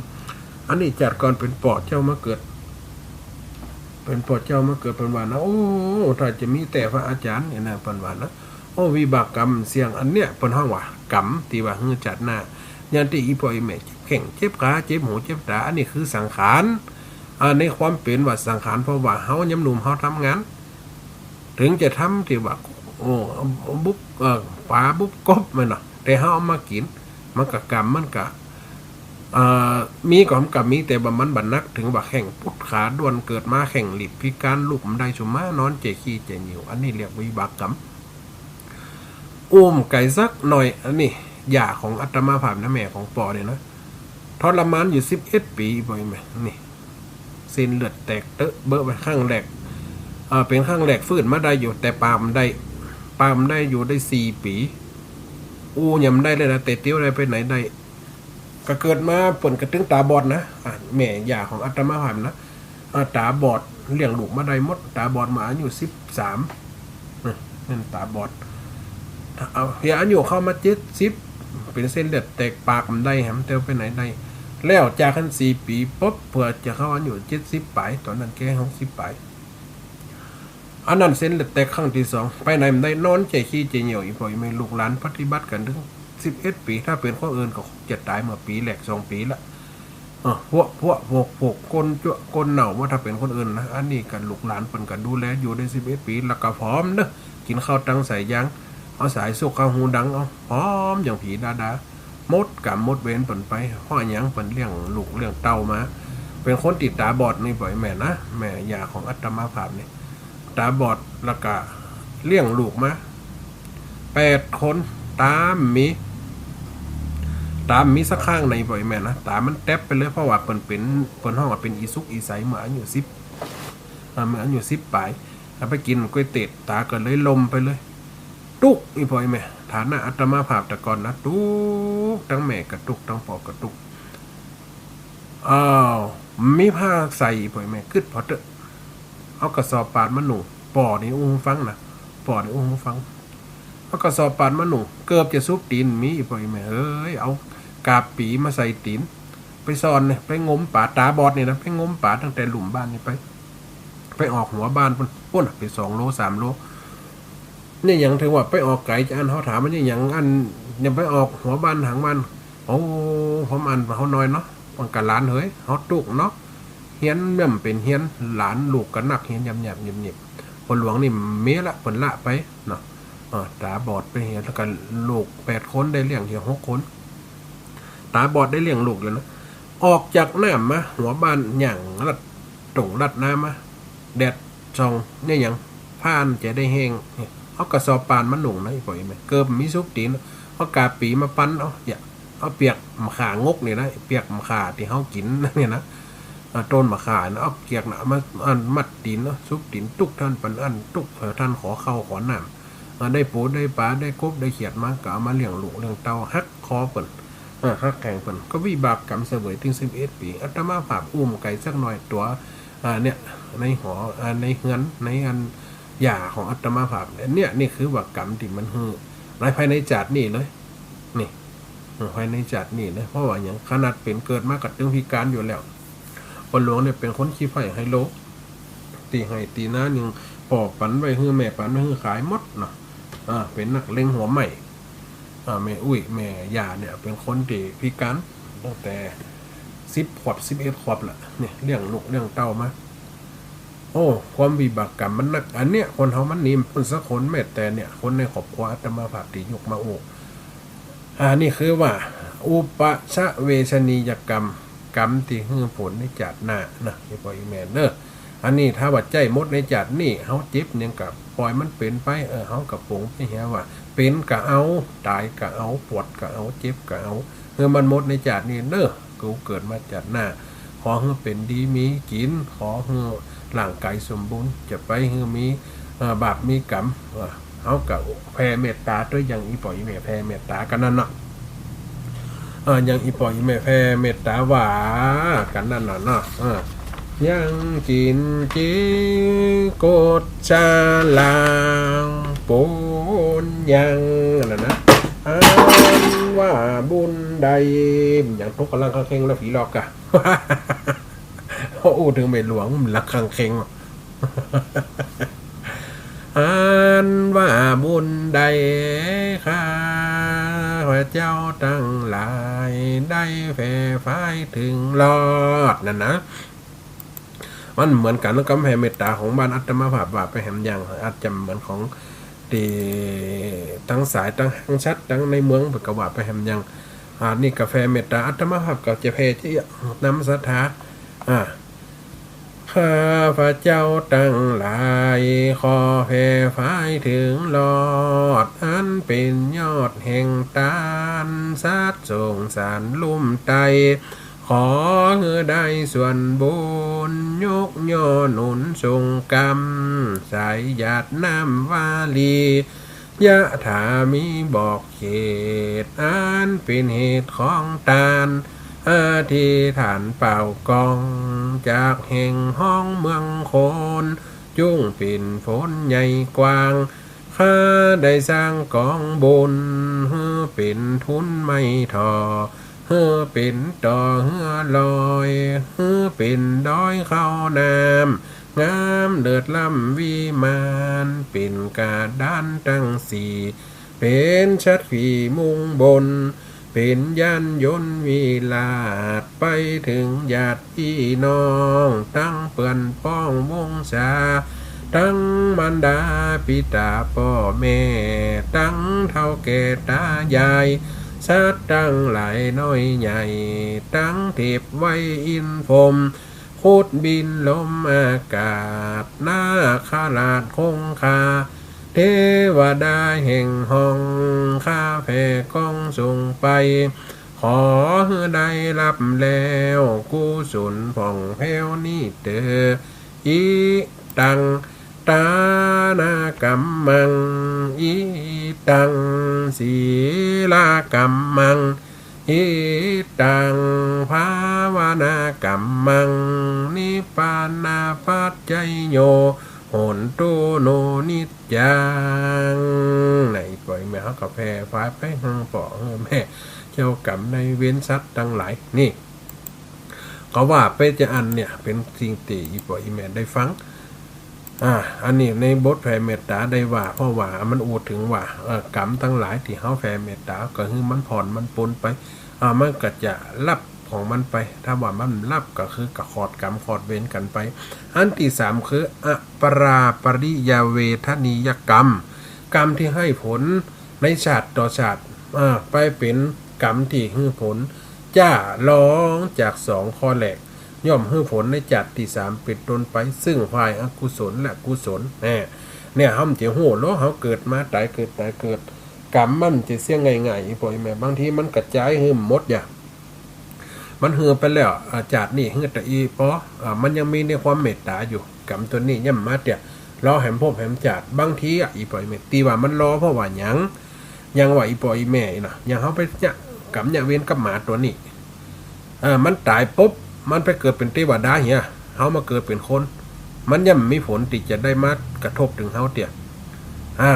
อันนี้จาติก่อนเป๋นป้อเจ้ามาเกิด เป๋นป้อเจ้ามาเกิด เปิ้นว่านะ โอ้ ถ้าจะมีแต๊พระอาจ๋ารย์เนี่ยนะ เปิ้นว่านะ โอ้ วิบากกรรมเสี้ยงอันเนี้ย เปิ้นฮ้องว่ากรรม ตี้ว่าหื้อจาติหน้า อย่างตี้อี่ป้ออี่แม่เจ็บแข้งเจ็บขา เจ็บหูเจ็บต๋า อันนี้คือสังขาร อ่า ในความเป๋นว่าสังขาร เพราะว่าเฮายามหนุ่มเฮาทำงาน เถิงจะทำตี้ว่า โอ้ บุบ เอ่อ ป๋าบุบกบมันเนาะ แต่เฮาเอามากิ๋น มันก็กรรม มันก็ เอ่อ มีก็มันก็มี แต่ว่ามันบ่หนัก เถิงว่าแข้งปุดขาด้วน เกิดมาแข้งหลีบพิการ ลุกบ่ได้สุมา นอนเจขี้เจหญิว อันนี้เรียกวิบากกรรม อู้มไก๋สักหน่อย อันนี้ย่าของอาตมาภาพนะ แม่ของป้อเนี่ยนะ ทรมานอยู่สิบเอ็ดปี๋ ป้ออี่แม่ นี่ เส้นเลือดแตกเต๊อะเบอะไป ครั้งแรก เอ่อ เป๋นครั้งแรก ฟื้นมาได้อยู่ แต่ปากบ่ได้ ปากบ่ได้อยู่ได้สี่ปี๋ อู้หยังบ่ได้เลยนะ เต๊เตียวได้ไปไหนได้ ก็เกิดมาเปิ้นก็ตึงต๋าบอดนะ อ่ะ แม่ย่าของอาตมาภาพนะ อ่า ต๋าบอด เลี้ยงลูกมาได้หมด ต๋าบอดมาอายุสิบสาม นะ นั่นต๋าบอด เอา เหียอายุเข้ามาเจ็ดสิบ เป๋นเส้นเลือดแตก ปากบ่ได้ หำเตียวไปไหนได้ แล้วจากหั้นสี่ปี๋ปุ๊บ เปื้อจะเข้าอายุเจ็ดสิบป๋าย ต๋อนนั้นแกหกสิบป๋าย อันนั้นเส้นเลือดแตกครั้งตี้สอง ไปไหนบ่ได้ นอนเจขี้เจหญิว อี่ป้ออี่แม่ ลูกหลานปฏิบัติกั๋นเถิงสิบเอ็ดปี๋ ถ้าเป๋นคนอื่นก็คงจะต๋ายเมื่อปี๋แรกสองปี๋ละ เออ พวก พวก พวก พวกก้นจั๊วะก้นเน่าว่า ถ้าเป๋นคนอื่นนะ อันนี้ก็ลูกหลานเปิ้นก็ดูแลอยู่ได้สิบเอ็ดปี๋ แล้วก็ผอมเนาะ กิ๋นข้าวตังสายยาง เอาสายสุกเข้าหูดัง เอา ผอมอย่างผีดาดา หมดกรรมหมดเวรเปิ้นไป เพราะหยัง เปิ้นเลี้ยงลูกเลี้ยงเต้ามา เป๋นคนตี้ต๋าบอดนี่ ป้ออี่แม่นะ แม่ย่าของอาตมาภาพนี่ ต๋าบอด แล้วก็เลี้ยงลูกมาแปดคน ต๋าบ่มี ต๋าบ่มีสักข้างใน ป้อแม่นะ ต๋ามันแต๊บไปเลย เพราะว่าเปิ้นเป๋น เปิ้นฮ้องว่าเป๋นอีสุกอีใสเมื่ออายุสิบ อ่า เมื่ออายุสิบป๋าย เอาไปกิ๋นก๋วยเตี๋ยว ต๋าก็เลยลมไปเลย ตุ๊ก อีป้อแม่ ฐานะอาตมาภาพแต่ก่อนนะ ตุ๊ก ตึงแม่ก็ตุ๊ก ตึงป้อก็ตุ๊ก อ้าว บ่มีผ้าใส่ อีป้อแม่ กึ๊ดผ่อเต๊อะ เอากระสอบปาดมาหนุ่ง ป้อนี่อู้ฟังนะ ป้อนี่อู้ฟัง เอากระสอบปาดมาหนุ่ง เกือบจะสุบตี๋น มี อีป้อแม่เอ้ย เอาก๋าปี๋มาใส่ตี๋น ไปซ่อนเนี่ย ไปงมป๋า ต๋าบอดนี่นะ ไปงมป๋าตั้งแต่ลุ่มบ้านนี่ไป ไปออกหัวบ้านปุ้น ปุ้นไปสองโลสามโล เนี่ยหยังถือว่าไปออกไก๋ จะอั้นเฮาถามมันเนี่ยหยัง อันเนี่ยไปออกหัวบ้านหางบ้าน โอ้ ผมอั้นเฮาน้อยเนาะ มันก็หลานเหย เฮาตุ๊กเนาะ เฮียนเนี่ยบ่เป๋นเฮียน หลานลูกก็นักเฮียนยำๆ เงียบๆ ป้อหลวงนี่เมียละ เปิ้นละไปเนาะ อ่า ต๋าบอดไปเหีย แล้วก็ลูกแปดคน ได้เลี้ยงเหียหกคน ต๋าบอดได้เลี้ยงลูกอยู่นะ ออกจากน้ำมา หัวบ้านย่างลัดตรงลัดน้ำมา แดดส่อง เนี่ยหยัง ผ้าอันจะได้แห้ง เอากระสอบปาดมาหนุ่งนะ อีป้อแม่ เกือบบ่มีสุบตี๋น เอาก๋าปี๋มาปัน เอา อย่า เอาเปียกมะข่างกนี่นะ เปียกมะข่าตี้เฮากิ๋นเนี่ยนะ อ่า ต้นมะข่านะ เอาเปียกนะ มา อันมัดตี๋นเนาะ สุบตี๋นตุ๊ก ต้านปันอั้นตุ๊ก เออ ต้านขอข้าวขอน้ำ อ่า ได้ปูได้ป๋า ได้กบได้เขียดมา ก็เอามาเลี้ยงลูกเลี้ยงเต้า ฮักคอเปิ้น อ่า ฮักแข้งเปิ้น ก็วิบากกรรมเสวยตึงสิบเอ็ดปี๋ อาตมาภาพอู้บ่ไก๋สักหน่อย ตั๋ว อ่า เนี่ย ในหอ อ่า ในเฮือน ในอันหญ้าของอาตมาภาพเนี่ย เนี่ย นี่คือว่ากรรมตี้มันหื้อ ในภายในจาตินี้เลย นี่ เออ ภายในจาตินี้เลย เพราะว่าหยัง ขนาดเป๋นเกิดมาก็ตึงพิก๋านอยู่แล้ว ป้อหลวงเนี่ยเป๋นคนขี้ใฝ่ไฮโล ตี้ไฮ่ตี้นานี่ ป้อปันไว้หื้อ แม่ปันไว้หื้อ ขายหมดเนาะ อ่า เป๋นนักเลงหัวไหม้ อ่า แม่อุ๊ย แม่ย่าเนี่ย เป๋นคนตี้พิก๋านตั้งแต่สิบขวบ สิบเอ็ดขวบละ เนี่ย เลี้ยงลูกเลี้ยงเต้ามา โอ้ ความวิบากกรรมมันนัก อันเนี้ย คนเฮามันหนีบ่ป๊นสักคน แม้แต่เนี่ย คนในครอบครัวอาตมาภาพตี้ยกมาอู้ อันนี้คือว่า อุปชเวชนียกรรม กรรมตี้หื้อผลในจาติหน้านะ อีป้ออีแม่เด้อ อันนี้ถ้าว่าใจ๊หมดในจาตินี้ เฮาเจ็บหยังก็ป่อยมันเป๋นไป เออ เฮาก็ปลงไปเหียว่า เป๋นก็เอา ต๋ายก็เอา ปวดก็เอา เจ็บก็เอา หื้อมันหมดในจาตินี้เด้อ กูเกิดมาจาติหน้า ขอหื้อเป๋นดีมีกิ๋น ขอหื้อร่างก๋ายสมบูรณ์ จะไปหื้อมี เอ่อ บาปมีกรรม เออ เฮาก็แผ่เมตต๋าตวย อย่างอีป้ออีแม่แผ่เมตต๋ากั๋นนั่นเนาะ เออ อย่างอีป้ออีแม่แผ่เมตต๋าว่ากั๋นนั่นน่ะเนาะ เออ ยังกิ๋นจีกุศลังปุญญัง อันนั้นนะ อันว่าบุญใด อย่างตุ๊กกำลังคังเคงแล้ว ผีหลอกกะ โอ้ อู้เถิงแม่หลวงมันละคังเคง อันว่าบุญใดข้าพเจ้าตังหลายได้แผ่ฝายเถิงรอด นั่นนะ มันเหมือนกั๋นกับแผ่เมตต๋าของบ้านอาตมาภาพว่าไปแหมอย่าง อาจจะเหมือนของตี้ตังสายตังห้างชัดตังในเมืองเปิ้นก็ว่าไปแหมอย่าง อ่า นี่ก็แผ่เมตต๋า อาตมาภาพก็จะแผ่จะนำศรัทธา อ่า ข้าพเจ้าตังหลายขอแผ่ฝายเถิงรอด อันเป๋นยอดแห่งตาน สัตว์สงสารลุ่มใต้ ขอหื้อได้ส่วนบุญ ยกย่อหนุนส่งกำ สายหยาดน้ำวาลี ยะถามีบอกเขต อันเป๋นเหตุของตาน อธิษฐานเป่ากอง จากแห่งฮ้องเมืองคน จุ่งเป๋นฝนใหญ่กว้าง ข้าได้สร้างกองบุญ หื้อเป๋นทุนไม้ถ่อ หื้อเป๋นต่อเฮือลอย หื้อเป๋นดอยเข้าน้ำ งามเลิศล้ำวิมาน เป๋นกระดานตังสี่ เป๋นฉัตรขีมุงบน เป๋นยานยนต์วิราช ไปเถิงญาติพี่น้อง ตังเปื้อนป้องวงศา ตังมารดาปิตาป้อแม่ ตังเฒ่าแก่ต๋ายาย สัตว์ตังหลายน้อยใหญ่ ตังเทพไว้อินทร์พรหม ครุฑบินลมอากาศ นาคราชคงคา เทวดาแห่งฮ้อง ข้าแผ่กองส่งไป ขอหื้อได้รับแล้วกุศลผ่องแผ้วนี้เตอ อิตัง ตานะกัมมัง อิตัง สีละกัมมัง อิตัง ภาวนากัมมัง นิพพานะปัจจโย โหนตุโน นิจจัง ไหน ปล่อยแม่เฮาก็แผ่ฝายไปหื้อป้อหื้อแม่เจ้ากรรมนายเวรสัตว์ตังหลาย นี่ ก็ว่าไปจาอั้นเนี่ย เป๋นสิ่งตี้อี่ป้ออี่แม่ได้ฟัง อ่า อันนี้ในบทแผ่เมตต๋าได้ว่า เพราะว่ามันอู้เถิงว่า เอ่อ กรรมตังหลายตี้เฮาแผ่เมตต๋า ก็หื้อมันผ่อนมันปลนไป อ่า มันก็จะฮับของมันไป ถ้าว่ามันฮับก็คือก็ขอดกรรมขอดเวรกั๋นไป อันตี้สามคือ อปราปริยเวทนียกรรม กรรมตี้หื้อผลในชาติต่อชาติ อ่า ไปเป๋นกรรมตี้หื้อผล จ้ารองจากสองข้อแรก ย่อมหื้อผลในจาติตี้สามเป๋นต้นไป ซึ่งฝ่ายอกุศลและกุศล แน่ เนี่ย เฮาจะฮู้ลอ เฮาเกิดมาต๋ายเกิดต๋ายเกิด กรรมมันจะเสี้ยงง่ายๆ อี่ป้ออี่แม่ บางทีมันกระจายหื้อหมดอย่าง มันหื้อไปแล้ว อ่า จาตินี้หื้อแต่อี่ป้อ อ่า มันยังมีในความเมตต๋าอยู่ กรรมตั๋วนี้ย่อมมาเตื้อ รอแหมภพแหมจาติ บางทีอ่ะ อี่ป้ออี่แม่ ตี้ว่ามันรอเพราะว่าหยัง อย่างว่าอี่ป้ออี่แม่นี่นะ อย่างเฮาไปเยียะกรรมเยียะเวรกับหมาตั๋วนี้ เออ มันต๋ายปุ๊บ มันไปเกิดเป๋นเตวดาเหีย เฮามาเกิดเป๋นคน มันย่อมมีผลตี้จะได้มากระทบเถิงเฮาเตื้อ อ่า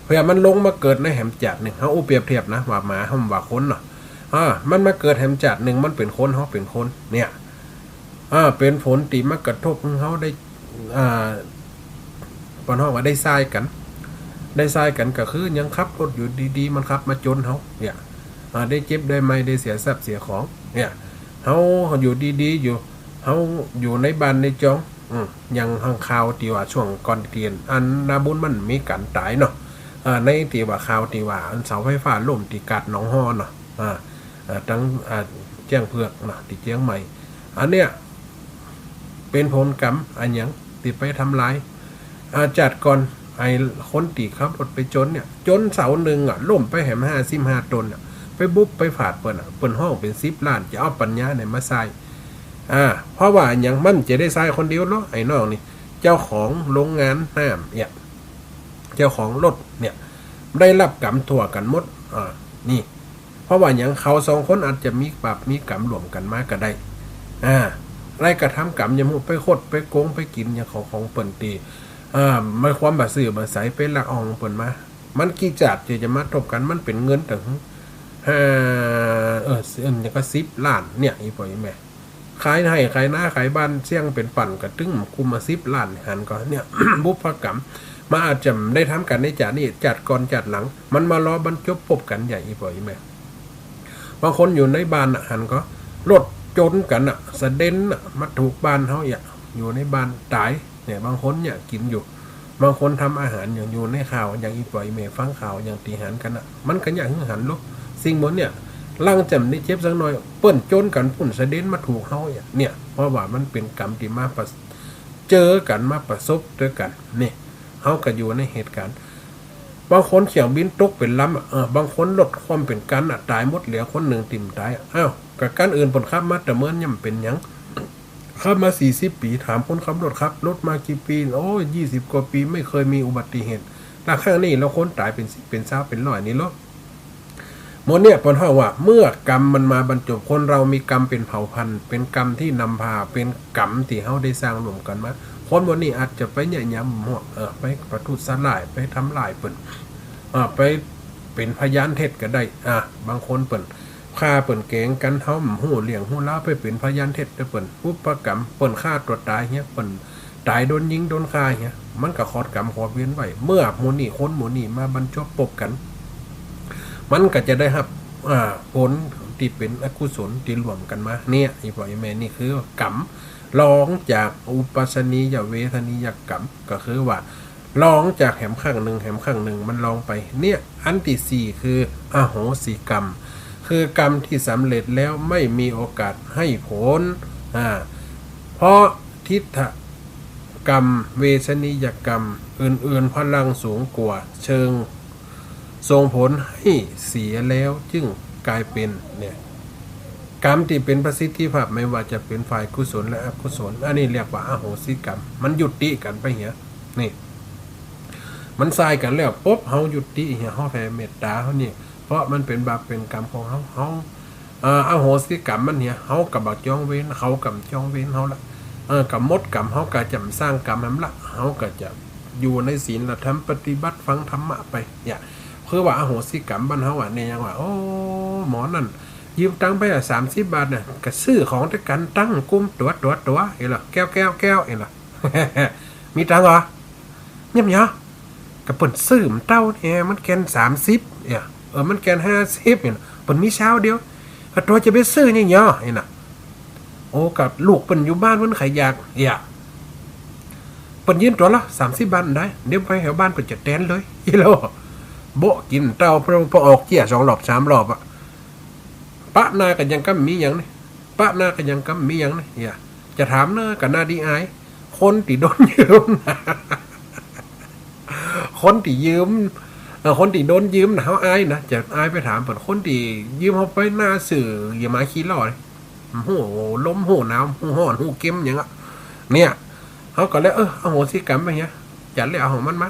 เปื้อมันลงมาเกิดในแหมจาตินึ่ง เฮาอู้เปรียบเทียบนะ ว่าหมา เฮาว่าคนเนาะ อ่า มันมาเกิดแหมจาตินึ่ง มันเป๋นคน เฮาเป๋นคน เนี่ย อ่า เป๋นผลตี้มากระทบเฮาได้ อ่า เปิ้นฮ้องว่าได้ส่ายกั๋น ได้ส่ายกั๋นก็คือยังขับรถอยู่ดีๆ มันขับมาจนเฮา เนี่ย อ่า ได้เจ็บได้ไม้ ได้เสียทรัพย์เสียของ เนี่ย เฮาอยู่ดีๆ อยู่ เฮาอยู่ในบ้านในจอง อืม อย่างหั้นข่าวตี้ว่าช่วงก่อนเตียน อันนาบุญมันมีก๋านต๋ายเนาะ อ่า ในตี้ว่าข่าวตี้ว่าอันเสาไฟฟ้าล้มตี้กาดหนองฮอเนาะ อ่า อ่า ตัง อ่า แจ้งเผือกเนาะ ตี้เจียงใหม่ อันเนี้ย เป๋นผลกรรมอะหยังตี้ไปทำลาย อ่า จาติก่อน ไอ้คนตี้ขับรถไปจนเนี่ย จนเสานึ่งอะ ล้มไปแหมห้าสิบห้าต้นอะ ไปบุบไปฝาดเปิ้นอะ เปิ้นฮ้องเป๋นสิบล้าน จะเอาปัญญาไหนมาส่าย อ่า เพราะว่าอะหยัง มันจะได้ส่ายคนเดียวลอ ไอ้น้องนี่ เจ้าของโรงงานน้ำเนี่ย เจ้าของรถเนี่ย ได้ฮับกรรมทั่วกั๋นหมด อ่า นี่ เพราะว่าหยัง เขาสองคนอาจจะมีบาปมีกรรมร่วมกั๋นมาก็ได้ อ่า ได้กระทำกรรม อย่างฮู้ไปคดไปโกงไปกิ๋นอย่างของ ของเปิ้นตี้ อ่า มีความบ่ซื่อบ่ใส ไปลักเอาของเปิ้นมา มันกี่จาติตี้จะมาทบกั๋น มันเป๋นเงินเถิง อ่า เออ เอิ้นหยังก็สิบล้านเนี่ย อี่ป้ออี่แม่ ขายไฮ่ขายนาขายบ้านเสี้ยงเป๋นปั่นก็ตึงกุมมาสิบล้าน หันก่อ เนี่ย บุพกรรม มันอาจจะได้ทำกั๋นในจาตินี้ จาติก่อนจาติหลัง มันมารอบรรจบปบกั๋นใหญ่ อี่ป้ออี่แม่ บางคนอยู่ในบ้านน่ะ หันก่อ รถจนกั๋นน่ะ สะเด็นน่ะ มาถูกบ้านเฮาเนี่ย อยู่ในบ้านต๋าย เนี่ย บางคนเนี่ยกิ๋นอยู่ บางคนทำอาหารอย่างอยู่ในข่าว อย่างอี่ป้ออี่แม่ฟังข่าว อย่างตี้หันกั๋นน่ะ มันก็อยากหื้อหันลอ สิ่งหมดเนี่ย หลังจากได้เจ็บสักหน่อย เปิ้นจนกั๋นปุ้น สะเด็นมาถูกเฮาเนี่ย เนี่ย เพราะว่ามันเป๋นกรรมตี้มาประ เจอกั๋น มาประสบตวยกั๋น นี่ เฮาก็อยู่ในเหตุก๋ารณ์ บางคนเขียวบินตกเป๋นลำอะ เออ บางคนรถคว่ำเป๋นกั๋นอะ ต๋ายหมด เหลือคนนึ่งตี้บ่ต๋ายอะ อ้าว ก็กั๋นอื่นเปิ้นขับมาแต่เมิน ย่อมเป๋นหยัง ขับมาสี่สิบปี๋ ถามคนขับรถ ขับรถมากี่ปี๋ โอ้ย ยี่สิบกว่าปี๋ ไม่เคยมีอุบัติเหตุ แต่ครั้งนี้แล้วคนต๋ายเป๋นสิบ เป๋นซาว เป๋นร้อยนี่ลอ หมดเนี่ย เปิ้นฮ้องว่า เมื่อกรรมมันมาบรรจบ คนเฮามีกรรมเป๋นเผ่าพันธุ์ เป๋นกรรมตี้นำพา เป๋นกรรมตี้เฮาได้สร้างร่วมกั๋นมา คนหมดนี้อาจจะไปเยียะหยามหมวก เออ ไปประทุษร้าย ไปทำร้ายเปิ้น เออ ไปเป๋นพยานเท็จก็ได้ อ่ะ บางคนเปิ้น ฆ่าเปิ้นแก๋งกั๋น เฮาบ่ฮู้เรื่องฮู้ราว ไปเป๋นพยานเท็จตวยเปิ้น บุพกรรม เปิ้นฆ่าตั๋วต๋ายเหีย เปิ้นต๋ายโดนยิงโดนฆ่าเหีย มันก็ขอดกรรมขอดเวรไว้ เมื่อหมู่นี้ คนหมู่นี้มาบรรจบปบกั๋น มันก็จะได้ฮับ อ่า ผลตี้เป๋นอกุศลตี้ร่วมกั๋นมา เนี่ย อี่ป้ออี่แม่ นี่คือกรรม รองจากอุปาทนียเวทนียกรรม ก็คือว่า รองจากแหมข้างนึ่ง แหมข้างนึ่ง มันรองไป เนี่ย อันตี้สี่คืออโหสิกรรม คือกรรมตี้สำเร็จแล้วไม่มีโอกาสหื้อผล อ่า เพราะทิฏฐกรรม เวทนียกรรม อื่นๆ พลังสูงกว่า เชิงส่งผลให้เสียแล้วจึง ก๋ายเป๋นเนี่ย กรรมตี้เป๋นประสิทธิภาพ ไม่ว่าจะเป๋นฝ่ายกุศลและอกุศล อันนี้เรียกว่าอโหสิกรรม มันยุติกั๋นไปเหีย นี่ มันส่ายกั๋นแล้วปุ๊บ เฮายุติเหีย เฮาแผ่เมตต๋าเฮานี่ เพราะมันเป๋นบาปเป๋นกรรมของเฮา เฮา เอ่อ อโหสิกรรมมันเหีย เฮาก็บ่จองเวร เขาก็บ่จองเวรเฮาละ เออ ก็หมดกรรม เฮาก็จะบ่สร้างกรรมแหมละ เฮาก็จะอยู่ในศีลธรรม ปฏิบัติฟังธรรมะไป เนี่ย คือว่าอโหสิกรรมบ้านเฮาอะ เนี่ยยังว่า โอ้ หมอนั่นยืมตังค์ไปอะ สามสิบบาทเนี่ย ก็ซื้อของตวยกั๋นตั้งกุมตั๋ว ตั๋ว ตั๋ว เห็นละ แก้ว แก้ว แก้ว เห็นละ มีตังค์เหรอ เยียมเหรอ ก็เปิ้นซื้อบ่เต้าเนี่ย มันแก่นสามสิบเนี่ย เออ มันแก่นห้าสิบเนี่ย เปิ้นมีซาวเดียว ก็ตั๋วจะไปซื้อเนี่ยเหรอ เห็นละ โอ้ ก็ลูกเปิ้นอยู่บ้านเปิ้นใค่อยาก เหีย เปิ้นยืมตั๋วละสามสิบบาทได้ เดี๋ยวไปแถวบ้านเปิ้นจะแตนเลย อีโล โบ๊ะกิ๋นเต้า พอ พอออกเจี้ยสองรอบสามรอบอะ ปะหน้ากั๋นยังกำมีหยังนี่ ปะหน้ากั๋นยังกำมีหยังนี่ เหีย จะถามเน่อ ก็น่าดีอาย คนตี้โดนยืม คนตี้ยืม เอ่อ คนตี้โดนยืมน่ะ เฮาอายนะ จะอายไปถามเปิ้น คนตี้ยืมเฮาไปหน้าซื่อ อย่ามาขี้หล่อเลย ฮู้ลม ฮู้หนาว ฮู้ฮ้อน ฮู้เก็มหยังอะ เนี่ย เฮาก็เลย เออ อโหสิกรรมไปเหีย จัดเลย เอาของมันมา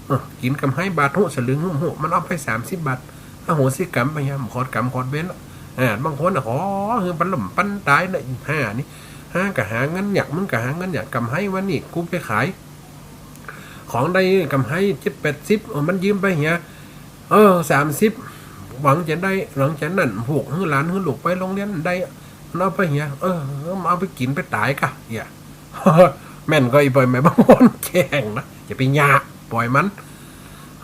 เออ กิ๋นกำไฮบาทฮู้ สลึงฮู้ ฮู้ มันเอาไปสามสิบบาท อโหสิกรรมไปเหีย บ่ขอดกรรมขอดเวรละ อ่า บางคนน่ะ ขอหื้อปันล้มปันต๋ายนะ อีห่านี่ หาก็หาเงินยาก มึงก็หาเงินยาก กำไฮวันนี้กูไปขาย ของได้กำไฮเจ็ดแปดสิบ เออ มันยืมไปเหีย เออ สามสิบ หวังจะได้ หวังจะนั่น ผูกหื้อหลานหื้อลูกไปโฮงเฮียนได้ มันเอาไปเหีย เออ มันเอาไปกิ๋นไปต๋ายก่ะ เหีย แม่นก่อ อีปอยแม่ บางคนแจ้งนะ จะไปหย่า ปล่อยมัน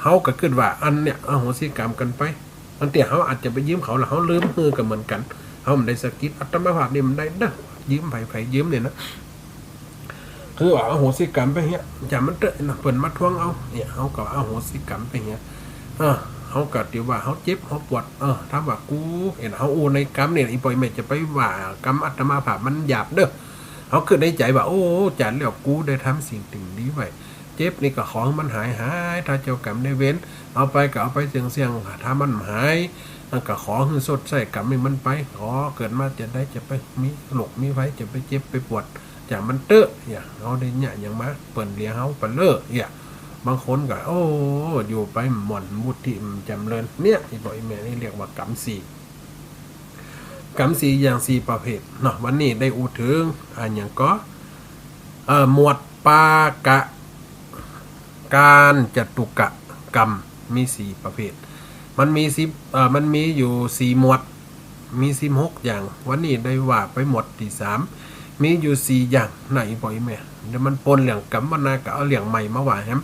เฮาก็กึ๊ดว่าอันเนี่ย อโหสิกรรมกั๋นไป บางเตื้อเฮาอาจจะไปยืมเขา แล้วเฮาลืมหื้อก็เหมือนกั๋น เฮาบ่ได้สะกิด อาตมาภาพนี่บ่ได้เน่อ ยืมไผ ไผยืมเนี่ยนะ คือว่าอโหสิกรรมไปเหีย จ๋ามันเต๊อะนะ เปิ้นมาทวงเอา เนี่ย เฮาก็อโหสิกรรมไปเหีย เออ เฮาก็ถือว่าเฮาเจ็บ เฮาปวด เออ ถ้าว่ากู เห็นเฮาอู้ในกรรมเนี่ย อีปอยแม่จะไปว่ากรรมอาตมาภาพมันหยาบเน่อ เฮากึ๊ดในใจ๋ว่า โอ้ จ๋าแล้วกูได้ทำสิ่งตี้บ่ดีไว้ เจ็บนี่ก็ขอหื้อมันหายหาย ถ้าเจ้ากรรมนายเวรเอาไปก็เอาไปเสี้ยงๆ ถ้ามันบ่หาย ก็ขอหื้อชดใช้กรรมนี่มันไป ขอเกิดมาจะได้จะไปมีโรคมีภัย จะไปเจ็บไปปวด จ๋ามันเต๊อะ เหีย เฮาได้เยียะหยังมา เปิ้นเหลือเฮาไปเล่อ เหีย บางคนก็ โอ้ อยู่ไปบ่ม่วน วุฒิบ่จ๋ำเริญ เนี่ย อีปอยแม่ นี่เรียกว่ากรรมสี่ กรรมสี่อย่างสี่ประเภทเนาะ วันนี้ได้อู้เถิง อะหยังก่อ เอ่อ หมวดปากะ การจตุกะกรรม มีสี่ประเภท มันมีสิบ เอ่อ มันมีอยู่สี่หมวด มีสิบหกอย่าง วันนี้ได้ว่าไปหมวดตี้สาม มีอยู่สี่อย่างนะ อีปอยแม่ เดี๋ยวมันปนเรื่องกรรม วันหน้าก็เอาเรื่องใหม่มาว่าแหม